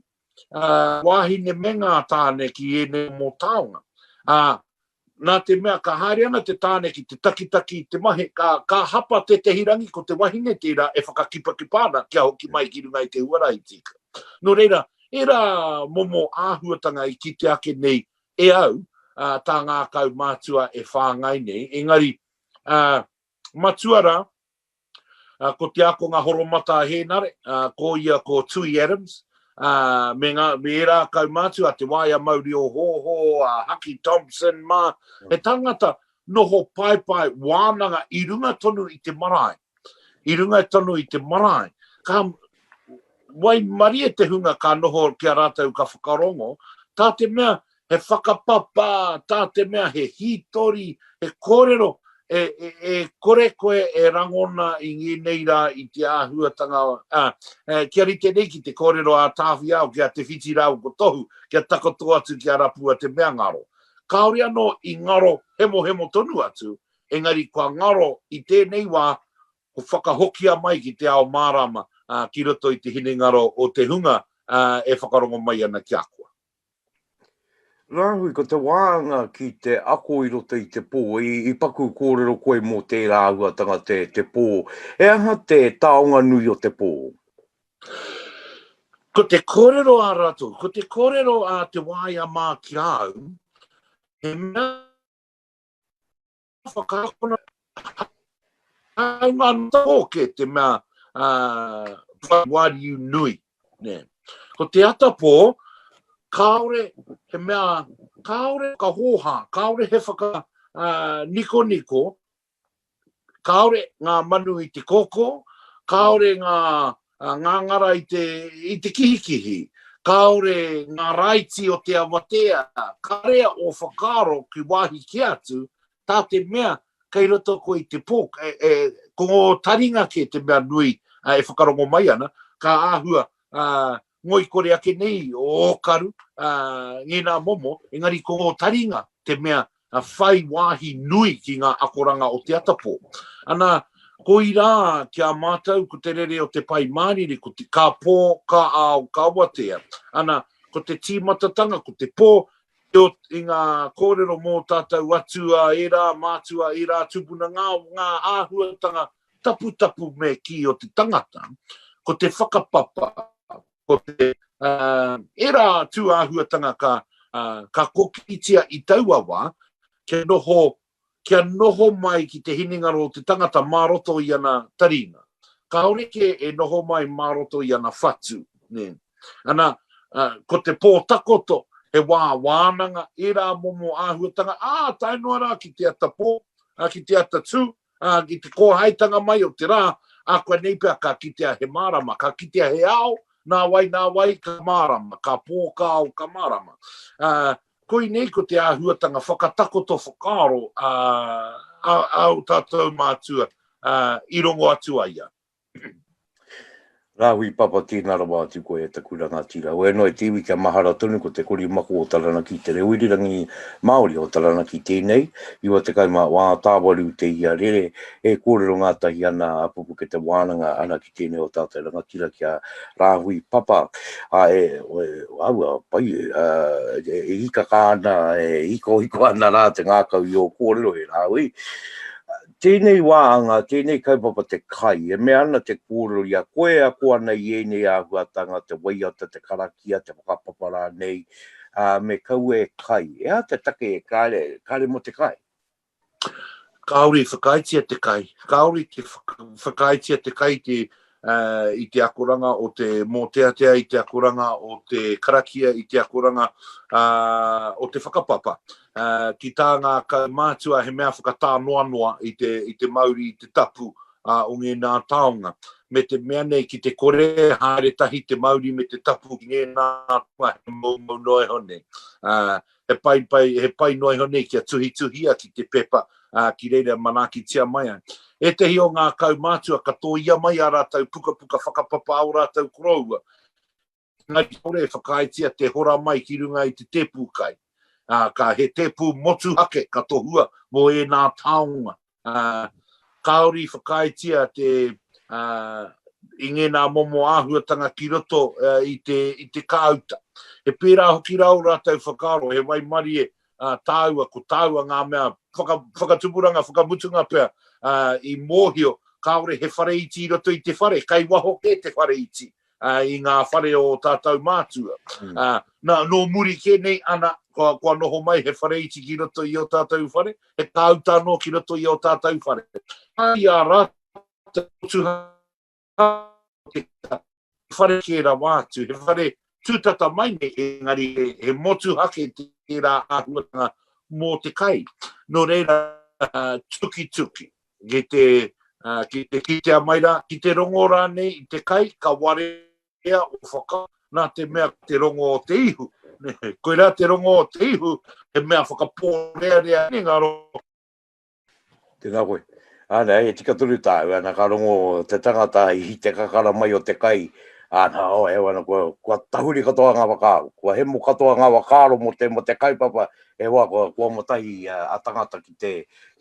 wāhine me ngā tāne ki ēnei momo taonga. Ā, nā te mea ka haere ana te tāne ki te takitaki i te mahi, ka, ka hapa tētehi rangi ko te wahine tērā e whakakipakipa ana kia hoki mai ki runga i te huarahi tika. Nō reira, ērā momo āhuatanga i kite ake nei e au, ā, tā ngā kaumātua e whāngai nei, engari, ā, matua rā, ko te akonga horomata a Hēnare, ko ia ko Tui Adams, me, ngā, me ērā kaumātua, Te Waea Mauri o Hōhō, a Haki Thompson mā, he tangata noho paepae wānanga i runga tonu i te marae. I runga tonu i te marae. Ka waimarie te hunga ka noho ki a rātou ka whakarongo, tā te mea he whakapapa, tā te mea he hītori, he kōrero, e, e, e kore koe e rangona i ngēnei rā i te āhuatanga, ā, e, kia rite nei ki te kōrero a Tāwhiao ki a Te Whiti rāua ko Tohu, kia takoto atu ki a Rapua te mea ngaro. Kāore anō i ngaro hemohemo tonu atu, engari kua ngaro i tēnei wā, kua whakahokia mai ki te ao mārama, ā, ki roto i te hinengaro o te hunga, ā, e whakarongo mai ana ki a koa. Rāhui, ko te wāanga ki te ako i roto i te pō, i, i paku kōrero koe mō tērā āhuatanga te, te pō. He aha te taonga nui o te pō? Ko te kōrero a rātou, ko te kōrero a Te Waea mā ki a au, he mea whakaakona hāunga anō kē te mea whai wāriu nui. Nē. Ko te atapō, kāore he mea, kāore whakahōhā, kāore he whaka nikoniko, kāore ngā manu i te kōkō, kāore ngā ngāngara i te, i te kihikihi, kāore ngā raiti o te awatea, kāre ō whakaaro ki wāhi kē atu, tā te mea kei roto koe i te pō, e, e, ko ngō taringa kē te mea nui e whakarongo mai ana, ka āhua ngoikore ake nei ō karu, ngēnā momo, engari ko ngō taringa te mea whai wāhi nui ki ngā akoranga o te atapō. Ana, koirā ki a mātou ko te rere o te Pai Mārire, ko te ka pō, ka ao, ka watea. Ana, ko te tīmatatanga, ko te pō, i ngā kōrero mō tātou atua, ērā mātua, ērā tūpuna, ngā, ngā āhuatanga taputapu me kī o te tangata, ko te whakapapa, ko te, uh, ērā tū āhuatanga ka, uh, ka kōkiritia i taua wā, kia noho, kia noho mai ki te hinengaro o te tangata mā roto i ana taringa. Kāore kē e noho mai mā roto i ana whatu. Nē. Ana, uh, ko te pō takoto, he wā wānanga, ērā momo āhuatanga, ā, tae noa rā ki te ata pō, ā, ki te ata tū, ā, i te kōhaetanga mai o te rā, ākuanei pea ka kitea he mārama, ka kitea he ao, nā wai, nā wai, ka mārama, ka pō, ka ao, ka mārama. Ā, koinei ko te āhuatanga whakatakoto whakaaro a, a, a ō tātou mātua, ā, i rongo atu ai ia. Rāhui Papa tēnā rawa atu koe e taku rangatira. Hoi anō e te iwi kia mahara tonu ko te korimako o Taranaki te reo irirangi Māori o Taranaki tēnei, 94 tāwaru te ia rere e kōrero ngātahi ana a Pupuke te Wānanga ana ki tēnei o tātou rangatira ki a Rāhui Papa. A e, e, aua, pai, e, e hikaka ana, e hikohiko ana rā te ngākau i ō kōrero e Rāhui. Tēnei wāhanga, tēnei kaupapa te kai, e mea ana te kōrero i a koe e ako ana i ēnei āhuatanga, te waiata, te karakia, te whakapapa rānei, ā, me kaua e kai. He aha te take e kāre, kāre mō te kai? Kāore i whakaaetia te kai. Kāore i te whakaaetia te kai te, i te akoranga o te mōteatea, i te akoranga o te karakia, i te akoranga o te whakapapa. Ki tā ngā kaumātua he mea whakatānoanoa i te, i te mauri, i te tapu o ngēnā taonga. Me te mea nei ki te kore e haere tahi te mauri me te tapu ki ngēnā taonga he moumou noa iho nei. He pai, pai, he pai noa iho nei kia tuhituhia ki te pepa, ā, ki reira manaakitia mai ai. Ētehi o ngā kaumātua ka tōia mai ā rātou pukapuka whakapapa a ō rātou koroua, engari kāore e whakaaetia te hora mai ki runga i te tēpū kai. Ā, ka he tēpū motuhake ka tohua mō ēnā taonga. Ā, kāore i whakaaetia te, ā, i ngēnā momo āhuatanga ki roto i te, i te kāuta. He pērā hoki rā ō rātou whakaaro, he waimarie ā, tāua, ko tāua ngā mea whaka, whakatupuranga, whakamutunga pea, ā, i mōhio kāore he whare iti i roto i te whare, kei waho kē te whare iti, ā, i ngā whare o ō tātou mātua. Mm. Ā, nā, nō muri kē nei, ana, kua, kua noho mai he whare iti ki roto i ō tātou whare, he kāuta anō ki roto i ō tātou whare. I a rātou te whare kē rawa atu, he whare tūtata mai nei, engari he, he motuhake tērā āhuatanga mō te kai. Nō reira, tukituki, ki te, ki te kitea mai rā, ki te rongo rānei i te kai, ka warea o whakaaro, nā te mea te rongo o te ihu. Koirā te rongo o te ihu, he mea whakapōrearea nei ngā rongo. Tēnā koe. Ana, e tika tonu tāu, ana, ka rongo te tangata i te kakara mai o te kai, ana, oh, e ana, kua, kua tahuri katoa ngā whakaaro, kua hemo katoa ngā whakaaro mō te, mō te kaupapa, e hoa, kua, kua motahi a, a tangata ki te,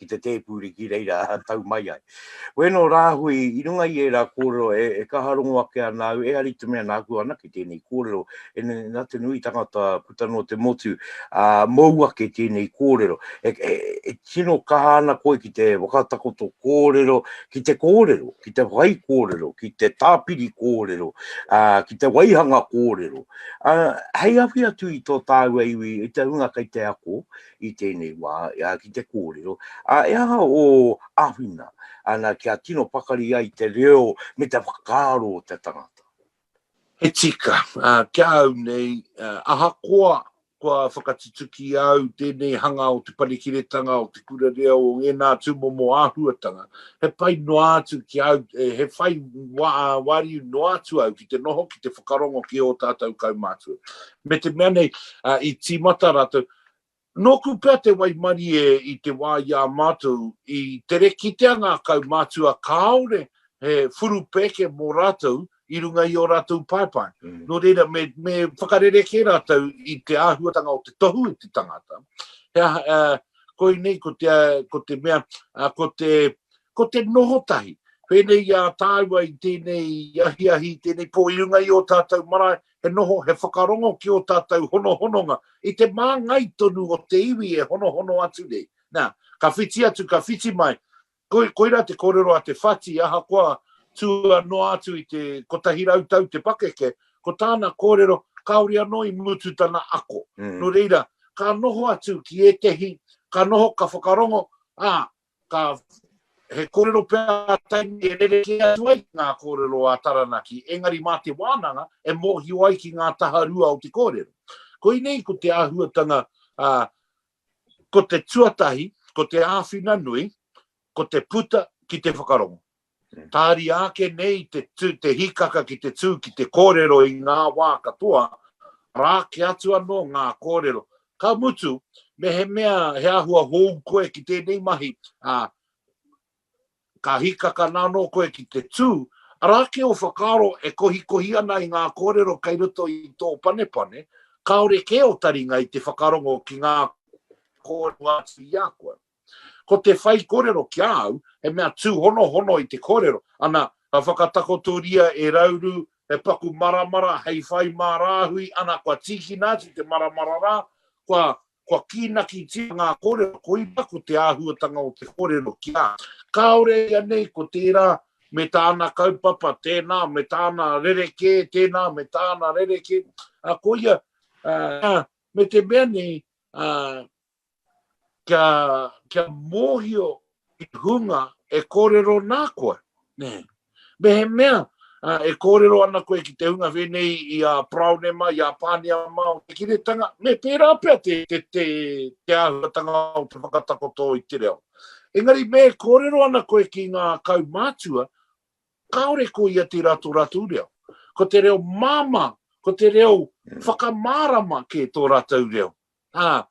ki te tēpūri ki reira tau mai ai. Wēno rāhui, i runga i ērā kōrero e, e kaha rongo ake ana au, ehara i te mea nāku anake tēnei kōrero, e nā te nui tangata puta noa te motu, ā, mōu ake tēnei kōrero. E, e, e tino kaha ana koe ki te whakatakoto kōrero, ki te kōrero, ki te whaikōrero, ki te tāpiri kōrero, ā, ki te waihanga kōrero. Ā, hei awhi atu i tō tāua iwi, i te hunga kei te ako i tēnei wā, ā, ki te kōrero, ā, e aha ō āwhina, ana, kia tino pakari ai te reo me te whakaaro o te tangata? He tika, ki a au nei, ahakoa kua whakatutuki au tēnei hanga o te panekiretanga, o te kura reo, o ngēnā tūmomo āhuatanga, he pai noa atu ki a au, he whai wāriu noa atu au ki te noho, ki te whakarongo ki ō tātou kaumātua. Me te mea nei, i tīmata rātou, Nōku pea te waimarie i te wā i a mātou i tere kitea ngā kaumātua kāore he whurupēke mō rātou i runga i ō rātou paepae. Mm. Nō reira, me, me whakarerekē rātou i te āhuatanga o te tohu i te tangata. He aha, uh, koinei ko te, ko te mea, uh, ko te, ko te noho tahi. Pēnei i a tāua i tēnei ahiahi, i tēnei pō i runga i ō tātou marae, he noho, he whakarongo ki ō tātou honohononga, i te māngai tonu o te iwi e honohono atu nei. Nā, ka whiti atu, ka whiti mai, koi, koirā te kōrero a Te Whati, ahakoa tua noa atu i te 100 tau te pakeke, ko tāna kōrero, kāore anō i mutu tana ako. Mm. Nō reira, ka noho atu ki ētehi, ka noho, ka whakarongo, ā, ka he kōrero pea a Tainui e rerekē atu ai ngā kōrero a Taranaki, engari mā te wānanga e mōhio ai ki ngā taha rua o te kōrero. Koinei ko te āhuatanga, ā, ko te tuatahi, ko te āwhina nui, ko te puta ki te whakarongo. Tāria ake nei te, tū, te hīkaka ki te tū ki te kōrero i ngā wā katoa, rā ke atu anō ngā kōrero. Ka mutu, mehemea he āhua hou koe ki tēnei mahi, ā, ka hīkaka nā anō koe ki te tū, Arā kē ō whakaaro e kohikohi ana i ngā kōrero kei roto i tō panepane, kāore kē ō taringa i te whakarongo ki ngā kōrero atu i a koe. Ko te whai kōrero ki a au, he mea tūhonohono i te kōrero, ana, ka whakatakotoria e Rauru he paku maramara hei whai mā Rāhui, ana, kua tīkina atu te maramara rā, kua, kua kīnakitia ngā kōrero, koirā ko te āhuatanga o te kōrero ki a au. Kāore ianei ko tērā me tāna kaupapa, tēnā me tāna rerekē, tēnā me tāna rerekē, ā, koia, ā, me te mea nei, ā, kia, kia mōhio ki te hunga e kōrero nā koe. Nē. Mehemea e kōrero ana koe ki te hunga whēnei i a Paraone mā, i a Pānia mā o te kiretanga, me pērā pea te, te, te, te āhuatanga o te whakatakoto i te reo. Engari me e kōrero ana koe ki ngā kaumātua, kāore ko ia tērā tō rātou reo. Ko te reo māmā, ko te reo whakamārama kē tō rātou reo. Ā,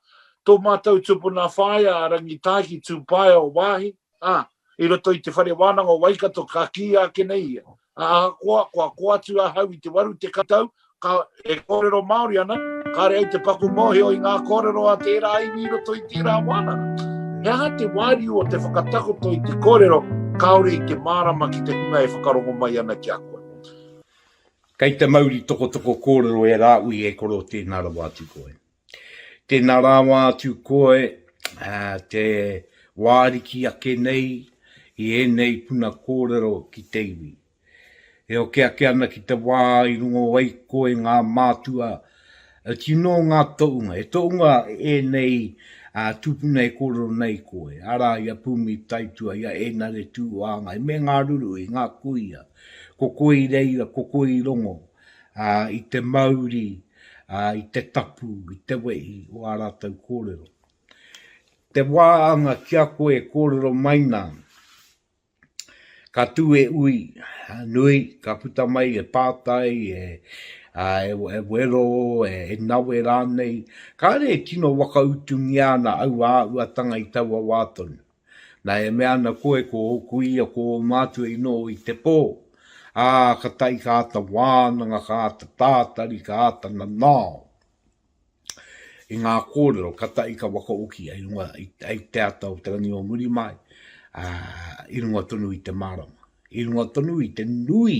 tō mātou tupuna whaea a Rangitaiki Tūpaea o Waahi, ā, i roto i te Whare Wānanga o Waikato ka kīia ake nei ia, ā, ahakoa kua kō atu ahau i te 80 tau, ka, e kōrero Māori ana, kāre au te paku mōhio i ngā kōrero a tērā iwi i roto i tērā wānanga. He aha te wāriu o te whakatakoto i te kōrero kāore i te mārama ki te hunga e whakarongo mai ana ki a koe? Kei te mauri tokotoko kōrero e Rāui e koro tēnā rawa atu koe. Tēnā rawa atu koe te wāriki ake nei i ēnei puna kōrero ki te iwi. E oke ake ana ki te wā i rongo ai koe ngā mātua tino ngā toʻunga, he toʻunga ēnei tūpuna e kōrero nei koe, arā i a Pumi Taitua, i a Ēnare Tūāngai, me ngā ruruhi, ngā kuia. Ko koe i reira, ko koe i rongo, ā, i te mauri, ā, i te tapu, i te wehi o ā rātou kōrero. Te wā anga ki a koe e kōrero mai nā, ka tū e ui nui, ka puta mai e pātai, e, ā, e, e wero, e, e nawe rānei. Kāre e tino whakautungia ana aua āhuatanga i taua wā tonu. Nā, e mea ana koe ko ō kuia, ko ō mātua i noho i te pō, ā, ka tae ka āta wānanga, ka āta tātari, ka āta nanao i ngā kōrero, ka tae ka whakaokia i runga i, i te ata o te rangi o muri mai, ā, i runga tonu i te mārama, i runga tonu i te nui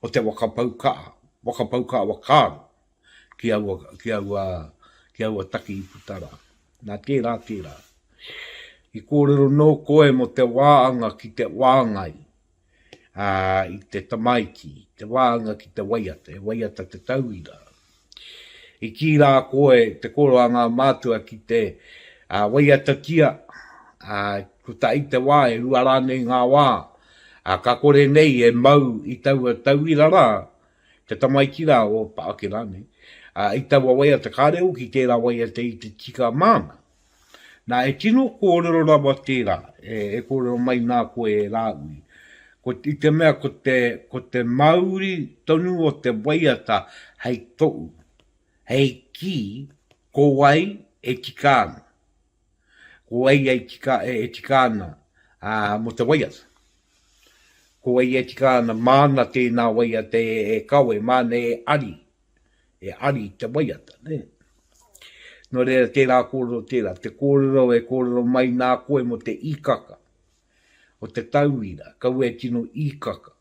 o te whakapau kaha, whakapau kaha whakaaro ki aua, ki aua, ki aua take i puta rā. Nā tērā, tērā. I kōrero nō koe mō te wāanga ki te wāngai ā, i te tamaiti, te wāanga ki te waiata, e waiata te tauira. I kī rā koe te koro a ngā mātua ki te ā, waiatatia, ā, ko ta i te wā, e rua rānei ngā wā, ā, ka kore nei e mau i taua tauira rā, Te tamaiti rā o Paake rānei, ā, i taua waiata kāre hoki tērā waiata i te tika māna. Nā, e tino kōrero rawa tērā, e, e kōrero mai nā koe e Rāui. Ko, i te mea ko te, ko te mauri tonu o te waiata hei toʻu, hei kī ko wai e tika ana. Ko wai e tika, e tika ana ā, mō te waiata. Ko wai e tika ana māna tēnā waiata e, e kawe, māna e ari, e ari te waiata, nē. Nō reira, tērā kōrero tērā, te kōrero e kōrero mai nā koe mō te īkaka o te tauira, kaua e tino īkaka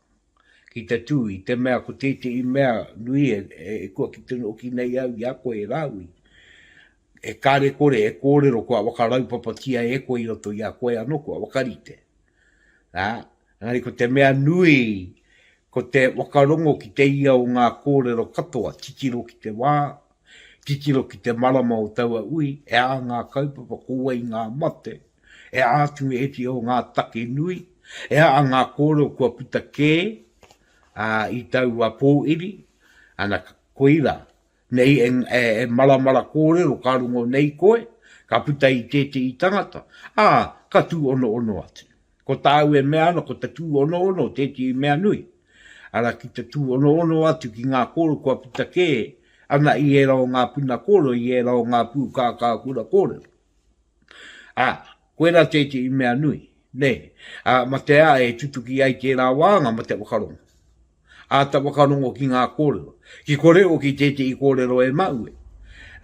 ki te tū i te mea ko tētehi mea nui e, e, e kua ki te hoki nei au i a koe e Rāui, E kare kore e kōrero kua whakaraupapatia e koe i roto i a koe anō kua whakarite. Nā, engari ko te mea nui, ko te whakarongo ki te ia o ngā kōrero katoa, titiro ki te wā, titiro ki te marama o taua ui, e ā ngā kaupapa, ko wai ngā mate, e ā atu ētehi o ngā take nui, e ā ngā kōrero kua puta kē ā, i taua pōiri, ana, koira, Nei e, e, e maramara kōrero ka rongo nei koe, ka puta i tētehi tangata, ā, ka tūonoono atu. Ko tāu e mea ana ko te tūonoono tētehi mea nui. Arā, ki te tūonoono atu ki ngā kōrero kua puta kē ana i ērā o ngā puna kōrero, i ērā o ngā pūkākākura kōrero. Ā, koirā tētehi mea nui, nē. Ā, ma te ā e tutuki ai tērā wāanga ma te whakarongo. Āta whakarongo ki ngā kōrero. Ki kore oki tētehi kōrero e maue.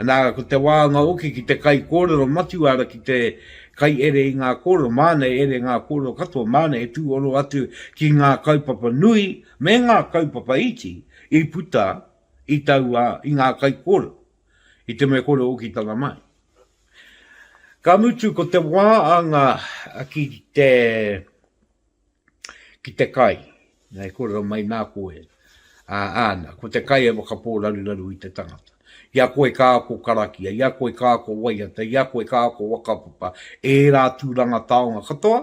Nā, ko te wāanga oki ki te kaikōrero matua ara ki te kaiere i ngā kōrero, māna e ere ngā kōrero katoa, māna e tūhono atu ki ngā kaupapa nui me ngā kaupapa iti i puta i taua, i ngā kaikōrero, i te mea kore oki tana mahi. Ka mutu ko te wāanga ki te ki te kai, e kōrero mai nā koe, ā, āna, ko te kai e whakapōraruraru i te tangata. I a koe ka ako karakia, i a koe ka ako waiata, i a koe ka ako whakapapa, ērā tūranga taonga katoa,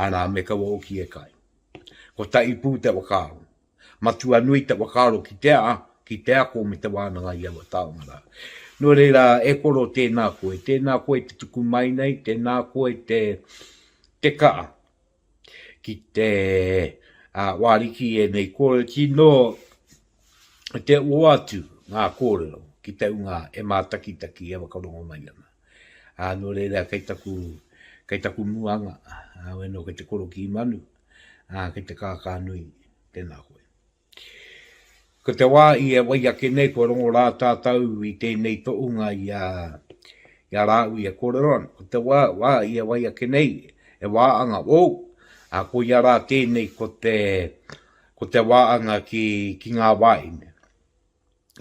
arā, me kaua hoki e kai. Ko taʻi pū te whakaaro. Matua nui te whakaaro ki te a, ki te ako me te wānanga i aua taonga rā. Nō reira, e koro tēnā koe, tēnā koe te tuku mai nei, tēnā koe te, te ka'a ki te a, wāriki i ēnei kōrero, tino te oatu ngā kōrero ki te unga e mātakitaki e whakarongo mai ana. Ā, nō reira, kei taku, kei taku muanga, ā, weno kei te korokī manu, ā, kei te kākā nui, tēnā koe. Ko te wā i e wai ake nei, kua rongo rā tātou i tēnei tohunga i a, i a Rāhui e kōrero ana. Ko te wā, wā i e wai ake nei, e wāanga, oh! Ā, koia rā tēnei ko te, ko te wāanga ki, ki ngā wāhine.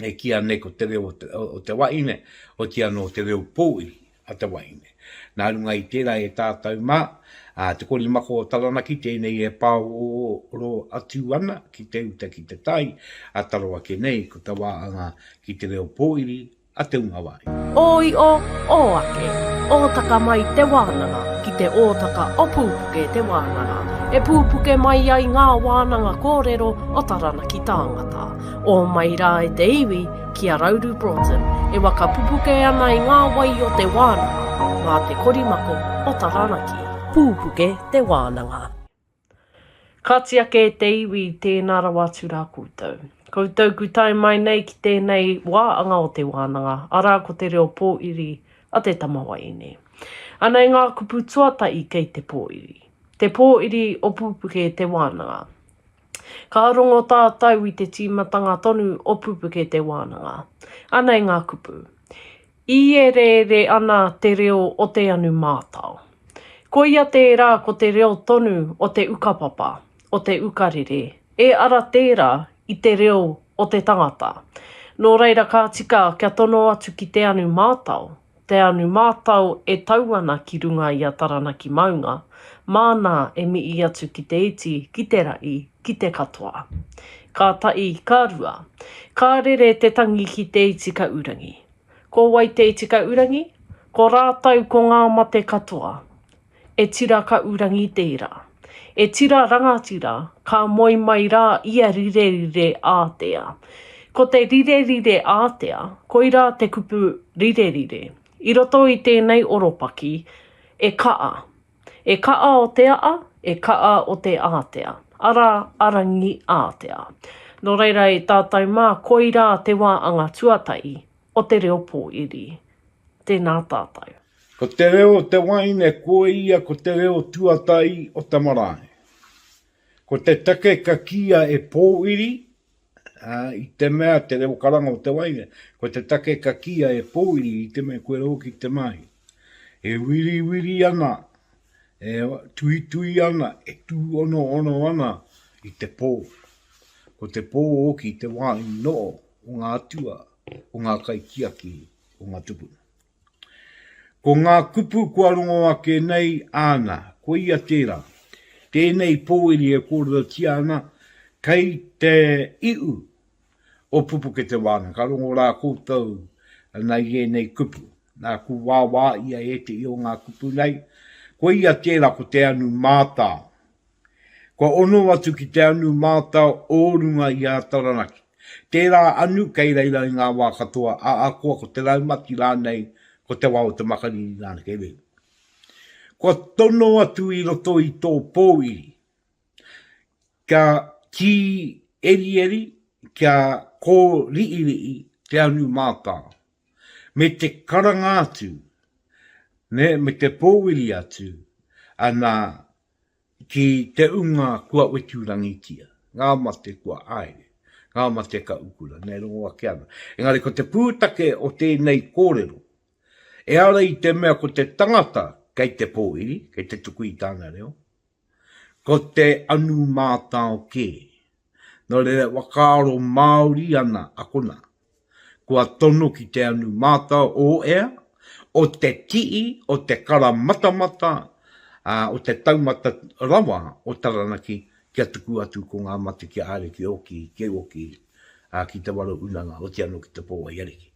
E kīia nei ko te reo o te wahine, otirā nō te reo pōuri a te wahine. Nā runga i tērā e tātou mā, a Te Korimako o Taranaki tēnei e pāoro atu ana ki te uta ki te tai, a taro ake nei ko te wāanga ki te reo pōuri a te unga wāhi. Ō iʻo, ō ake, ōtaka mai te wānanga ki te ōtaka o Pūpuke te wānanga, e pūpuke mai ai ngā wānanga kōrero o Taranaki tāngata. Ō mai rā e te iwi ki a Rauru Broughton e waka pupuke ana i ngā wai o te wānanga mā te korimako o Taranaki. Pūpuke te wānanga. Kāti ake e te iwi, tēnā rawa atu rā koutou. Koutou ku tae mai nei ki tēnei wāanga o te wānanga, arā ko te reo pōiri a te tama wahine. Anei ngā kupu tuatahi kei te pōiri. Te pōiri o Pūpuke te wānanga. Ka rongo tātou i te tīmatanga tonu o Pupuke te Wānanga. Anei ngā kupu. Iereere ana te reo o te anu mātao. Koia tērā ko te reo tonu o te ukapapa, o te ukarere, e ara tērā i te reo o te tangata. Nō reira ka tika kia tono atu ki te anu mātao, Te anu mātao e tau ana ki runga i a Taranaki maunga, māna e mihi atu ki te iti, ki te raʻi, ki te katoa. Ka taʻi, ka rua. Ka rere te tangi ki te iti ka urangi. Ko wai te iti ka urangi? Ko rātou ko ngā mate katoa. E tira ka urangi tērā. E tira rangatira, ka moe mai rā ia rirerire ātea. Ko te rirerire ātea, koirā te kupu rirerire. I roto i tēnei oropaki, e kaa. E kaa o te aa, e kaa o te ātea. Arā, a Rangi ātea. Nō reira e tātou mā, koirā te wā anga tuatahi o te reo pōiri. Tēnā tātou. Ko te reo o te wahine koia ko te reo tuatahi o te marae. Ko te take ka kīia e pōiri, ā, i te mea te reo karanga o te wahine, ko te take ka kīia e pōiri i te mea koe hoki te mahi. E wiriwiri ana, e tuitui ana, e tūonoono ana i te pō. Ko te pō hoki te wāhi noho o ngā atua, o ngā kaitiaki o ngā tupuna. Ko ngā kupu kua rongo ake nei āna, koia tērā. Tēnei pōiri e kōrerotia ana, kei te iu o Pupuke te Wānanga. Ka rongo rā koutou ana i ēnei kupu. Nā, ku wāwā ia ētehi o ngā kupu nei. Koia tērā ko te anu mātao. Kua ono atu ki te anu mātao o runga i a Taranaki. Tērā anu kei reira i ngā wā katoa, ahakoa ko te raumati rānei, ko te wā o te makariri rānei kei reira. Kua tono atu i roto i tō pōiri, kia tīerieri, kia kōriʻiriʻi te anu mātao, me te karanga atu, nē, me te pōwiri atu, ana, Ki te unga kua weturangitia. Ngā mate kua āere, ngā mate ka ukura, nē, rongo ake ana. Engari ko te pūtake o tēnei kōrero, ehara i te mea ko te tangata kei te pōhiri, kei te tuku i tāna reo, ko te anu mātao kē. Nō reira, whakaaro Māori ana a konā. Kua tono ki te anu mātao o ea, o te tii, o te kara matamata, ā, o te taumata rawa o Taranaki kia tuku atu ko ngā mate kia haere ki oki, ki oki, ā, ki te waro unanga, oti anō ki te pōwai ariki.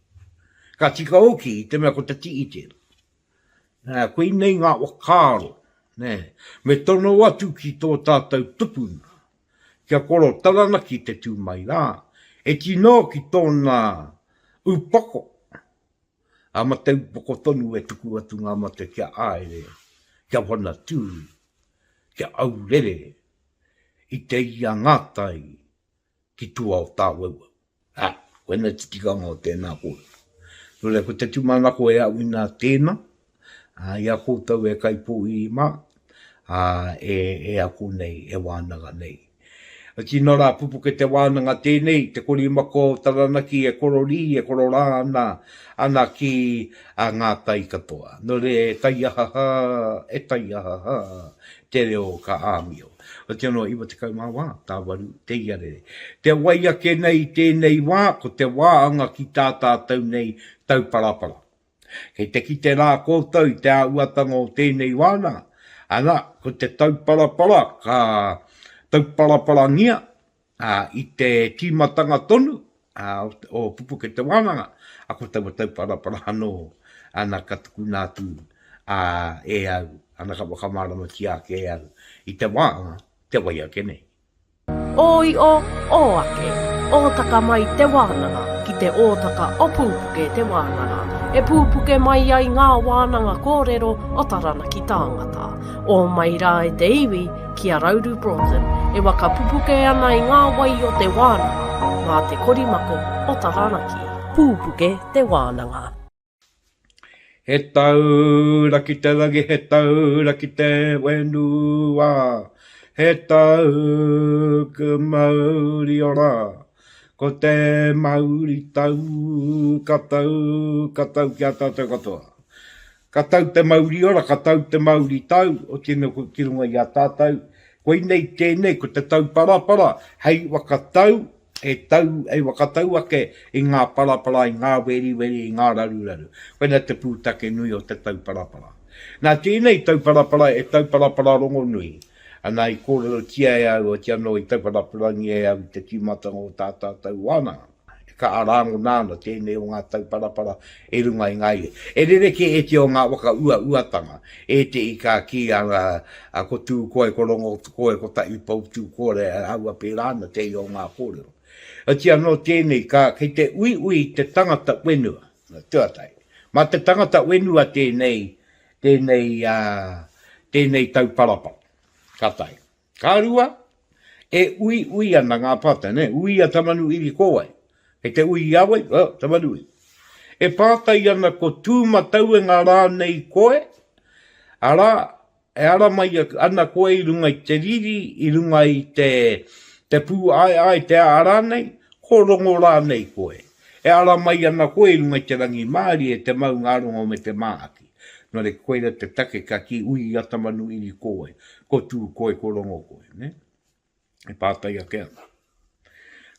Ka tika hoki i te mea ko te tii tērā. Nā, koinei ngā whakaaro, nē, me tono atu ki tō tātou tupuna, kia koro Taranaki te tū mai rā, e tino ki tōna upoko, ā, ma te upoko tonu e tuku atu ngā mate kia āere, kia wanatū, kia aurere i te ia ngātai ki tua o Tāwauwau. Ā, koinei te tikanga o tēnā kōrero. Nō reira, ko te tūmanako e au inā tēnā, ā, i a koutou e kaipōhiri mā, ā, e, e ako nei, e wānanga nei. Tino rā pupuke te wānanga tēnei, te korimako o Taranaki e kororī, e kororā ana, ana ki a ngā tai katoa. Nō reira, e taiahaha, e taiahaha, te reo ka āmio. Oti anō 94, tāwaru te iarere. Te wai ake nei i tēnei wā, ko te wāanga ki tā tātou nei tauparapara. Kei te kite rā koutou i te āhuatanga o tēnei wānanga, ana, ko te tauparapara ka tauparaparangia ā, i te tīmatanga tonu ā, o Pupuke Te Wānanga, ā, ko taua tauparapara anō, ana, ka tukuna atu ā, e au, ana, ka whakamāramatia ake e au i te wānanga te wai ake nei. Ō iʻo, ō ake, ōtaka mai te wānanga ki te ōtaka o Pūpuke te wānanga, e pūpuke mai ai ngā wānanga kōrero o Taranaki tāngata. Ō mai rā e te iwi ki a Rauru Broughton e waka pupuke ana i ngā wai o te wānanga mā te korimako o Taranaki. Pūpuke te wānanga. He taura ki te rangi, he taura ki te whenua, he tau ku mauri ora. Ko te mauri tau, ka tau, ka tau ki a tātou katoa. Ka tau te mauri ora, ka tau te mauri tau, otirā ki runga i a tātou. Koinei tēnei, ko te tauparapara hei whakatau e tau, e whakatau ake i ngā parapara, i ngā weriweri, i ngā raruraru. Koinā te pūtake nui o te tauparapara. Nā tēnei tauparapara e tauparapara rongonui ana i kōrerotia e au, oti anō i tauparaparangia e au i te tīmatanga o tā tātou wānanga. E kaha rāngona ana tēnei o ngā tauparapara i runga i ngā iwi. E rerekē ētehi o ngā waka uauatanga, ētehi ka kī ana ko Tūkoe, ko Rongokoe, ko Taʻipoutūkore, āhua pērā ana te ia o ngā kōrero. Otirā anō tēnei, ka, kei te uiui te tangata whenua, tuatahi. Mā te tangata whenua tēnei, tēnei, tēnei tauparapara, ka tahi. Ka rua, e uiui ana ngā pātai, nē, ui a Tamanuiri ko wai? Kei te ui i a wai? Oh, Tamanuiri. E pātai ana ko Tūmatauenga rānei koe, arā, e ara mai ana koe i runga i te riri, i runga i te, te pūaeae, te aa rānei, ko Rongo rānei koe. E ara mai ana koe i runga i te rangimārie, te maungārongo me te māhaki. Nō reira, koira te take ka kī ui a Tamanuiri ko wai, ko Tū koe, ko Rongo koe, nē? E pātai ake ana.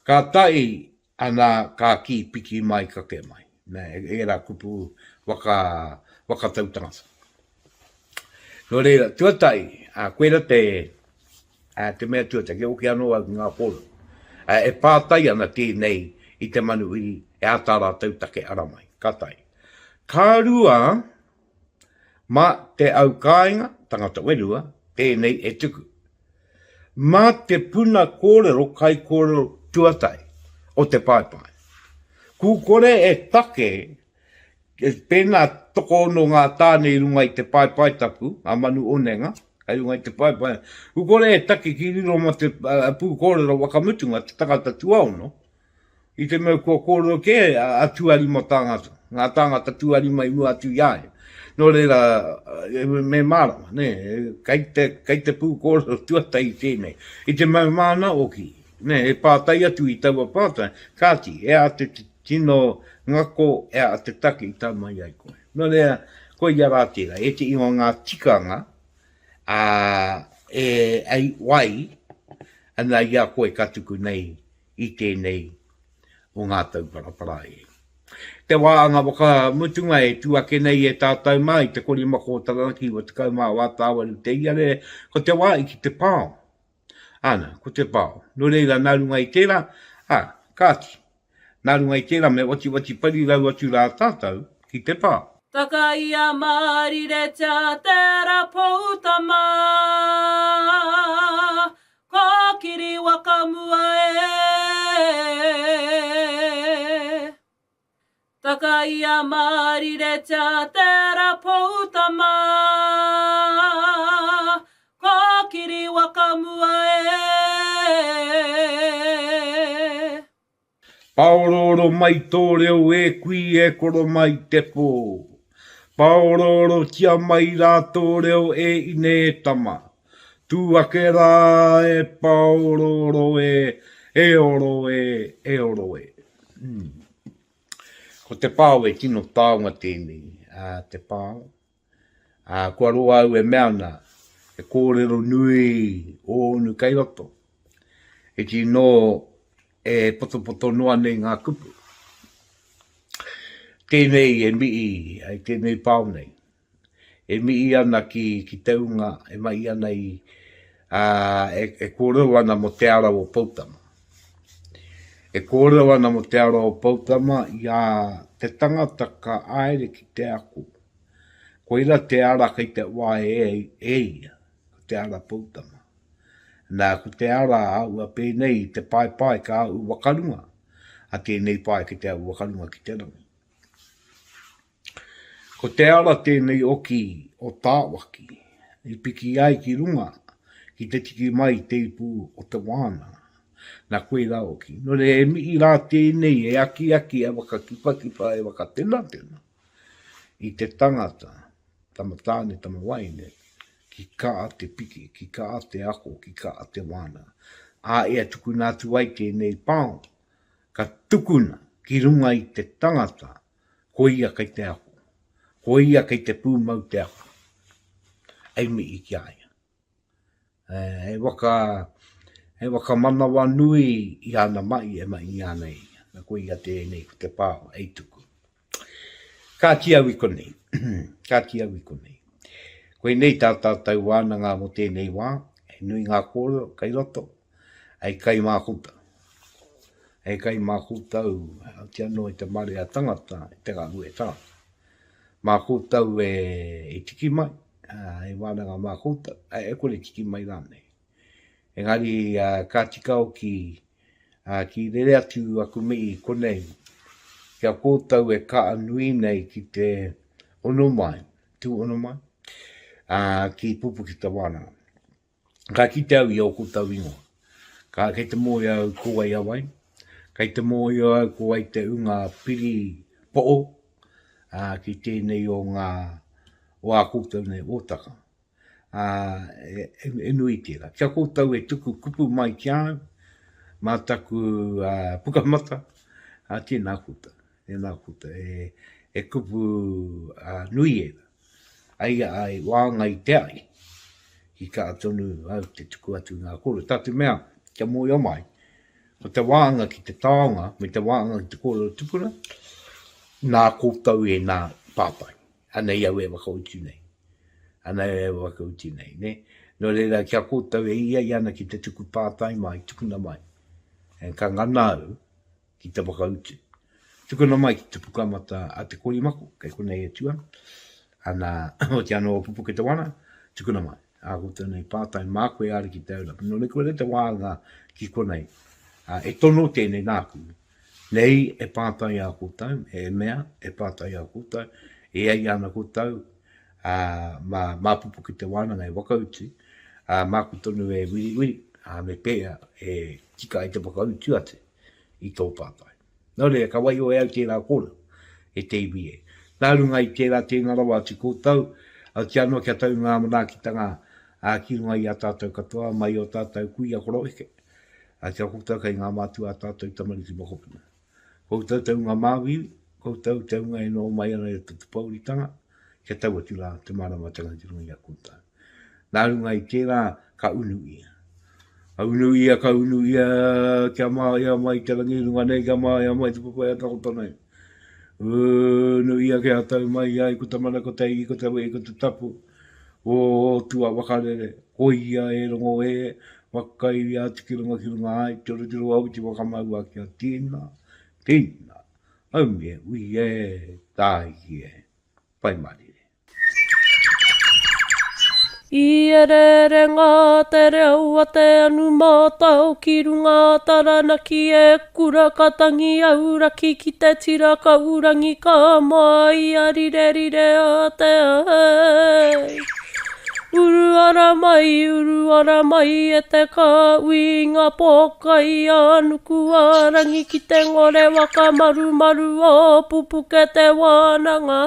Kātahi ana ka kī piki mai kake mai, nē, ērā kupu whaka, whakatau tangata. Nō reira, tuatahi, ā, koira te, ā, te mea tuatahi, kia hoki anō au ki ngā kōrero. Ā, e pātai ana tēnei i te manuhiri e ā tā rātou take ara mai. Ka tahi. Ka rua, mā te au kāinga, tangata whenua, tēnei e tuku. Mā te puna kōrero kaikōrero tuatahi o te paepae. Ku kore e take, pēnā tokoono ngā tāne i runga i te paepae tapu, ngā manu onenga, kei runga i te paepae, ku kore e take ki riro mā te pūkōrero whakamutunga, te tangata tuaono, I te mea kua kōrero kē a tuarima tāngata, ngā tāngata tuarima i mua atu i a ia. Nō reira, me mārama, nē, kei te, kei te pūkōrero tuatahi tēnei. I te mea māna oki. Nē, e pātai atu i taua pātai, kāti, e aha te tino ngako, e aha te take i tau mai ai koe. Nō reira, koia rā tērā, ētehi o ngā tikanga, ā, e ai wai ana i a koe ka tuku nei i tēnei o ngā tau parapara e. Te wā anga whakamutunga e tū ake nei e tātou mā i te korimako o Taranaki 98 tāwaru te iarere, ko te wā i ki te pao. Āna, ko te pao. Nō reira, nā runga i tērā, ā, kāti, nā runga i tērā me watiwati parirau atu rā tātou ki te pao. Taka i a Māriretia te ara poutama, Kōkiri waka mua e. Taka i a Māriretia te ara poutama, Kōkiri waka mua e. Pāorooro mai tō reo e kui e koro mai te pō. Pāoroorotia mai rā tō reo e ine e tama. Tū ake rā e pāorooro e, e oro e, e oro e. Mm. Ko te pāo e tino taonga tēnei, ā, te pāo. Ā, kua roa au e mea ana, he kōrero nui ōnu kei roto. Iti nō e potopoto noa nei ngā kupu. Tēnei e mihi ai tēnei pao nei. E mihi ana ki, ki te unga, e mahi ana i, ā, e, e kōrero ana mō te ara o Poutama. E kōrero ana mō te ara o Poutama i a te tangata ka aere ki te ako. Koira te ara kei te wae e ia, ko te ara poutama. Nā, ko te ara āhua pēnei i te paepae ka ahu wakarunga, a tēnei pae ki te ahu wakarunga ki te rangi. Ko te ara tēnei oki o Tāwaki i piki ai ki runga ki te tiki mai i te ipu o te wānanga. Nā koirā oki. Nō reira, e mihi rā tēnei e akiaki, e whakakipakipa, e whakatenatena. I te tangata, tama tāne, tama wahine, ki kaa te piki, ki kaa te ako, ki kaa te wānanga. Ā, ea tukuna atu ai tēnei pao, ka tukuna ki runga i te tangata, ko ia kei te ako, ko ia kei te pūmau te ako. Hei mihi ki a ia. He waka, he waka manawanui i ana mahi e mahi ana ia. Na koia tēnei ko te pā hei tuku. Kāti au i konei. Kāti au i konei. Koinei tā tātou wānanga mō tēnei wā, he nui ngā kōrero kei roto, hei kai mā koutou. Hei kai mā koutou, oti anō i te marea tangata, i te ngahue tangata. Mā koutou e, e tiki mai, hei wānanga mā koutou, e kore tiki mai rānei. Engari ka tika hoki ki rere atu aku mihi i konei ki a koutou e kaha nui nei ki te ono mai, tū ono mai, ki Pupuki Te Wānanga. Ka kite au i ō koutou ingoa. Ka, kei te mōhio au ko wai a wai, kei te mōhio au ko wai te unga piri po'o ki tēnei o ngā, o ā koutou nei hōtaka. ā, e, e nui tērā. Kia koutou e tuku kupu mai ki a au, mā taku uh, pukamata, ā, tēnā koutou, tēnā koutou, e, e kupu uh, nui ērā. Ai ai wānga i te ai, ki kā tonu au te tuku atu ngā kōrero. Tā te mea, kia mōhio mai, ko te wānga ki te taonga, me te wānga ki te kōrero tupuna, nā koutou e nā pātai. Anei au e whakautu nei. Anei au e whakautu nei, ne? Nō reira, kia koutou e iai ana ki te tuku pātai mai, tukuna mai. E ka ngana au ki te whakautu. Tukuna mai ki te pukamata a te korimako, kei konei e tu ana. Ana, oti anō o Pupuke te wana, tukuna mai. Ā koutou nei pātai māku e ara ki te auraki. Nō reira, koirā te wānga ki konei. Ā, e tono tēnei nāku, Nei e pātai a koutou, he mea e pātai a koutou, e ai ana koutou, ā, mā, mā Pupuke te wānanga e whakautu, ā, māku tonu e wiriwiri, ā, me pēhea e tika ai te whakautu atu i tō pātai. Nō reira, ka waiho e au tērā kōrero, e te iwi e. Nā runga i tērā, tēnā rawa atu koutou, otirā noa kia tau ngā manaakitanga, ā, ki runga i a tātou katoa, mai o tātou kuia koroheke. Ā, kia koutou kei ngā mātua a tātou tamariki mokopuna. Koutou te hunga māuiui, koutou te hunga e noho mai ana i roto i te pōuritanga, kia tau atu rā te māramatanga ki runga i a koutou. Nā runga i tērā, ka unu ia. Ka unu ia, ka unu ia, kia māia mai te rangi i runga nei, kia māia mai te papa e takoto nei. Unu ia kia tau mai ai ko te mana, ko te iwi, ko te wehi, ko te tapu, o tua wakarere, koia e rongo e, whakairia atu ki runga ki runga ai, tirotiro au te whakamaua kia tīna, tīna, haumi e, ui e, tāiki e, pai mārire. I ereere ngā te reo a te anu mātao ki runga a Taranaki e kura ka tangi auraki ki te tira ka urangi ka māia rirerire a te ahei. Uru ara mai, uru ara mai e te kāhui i ngā pōkai a Nukuārangi ki te ngore waka marumaru o Pupuke te wānanga.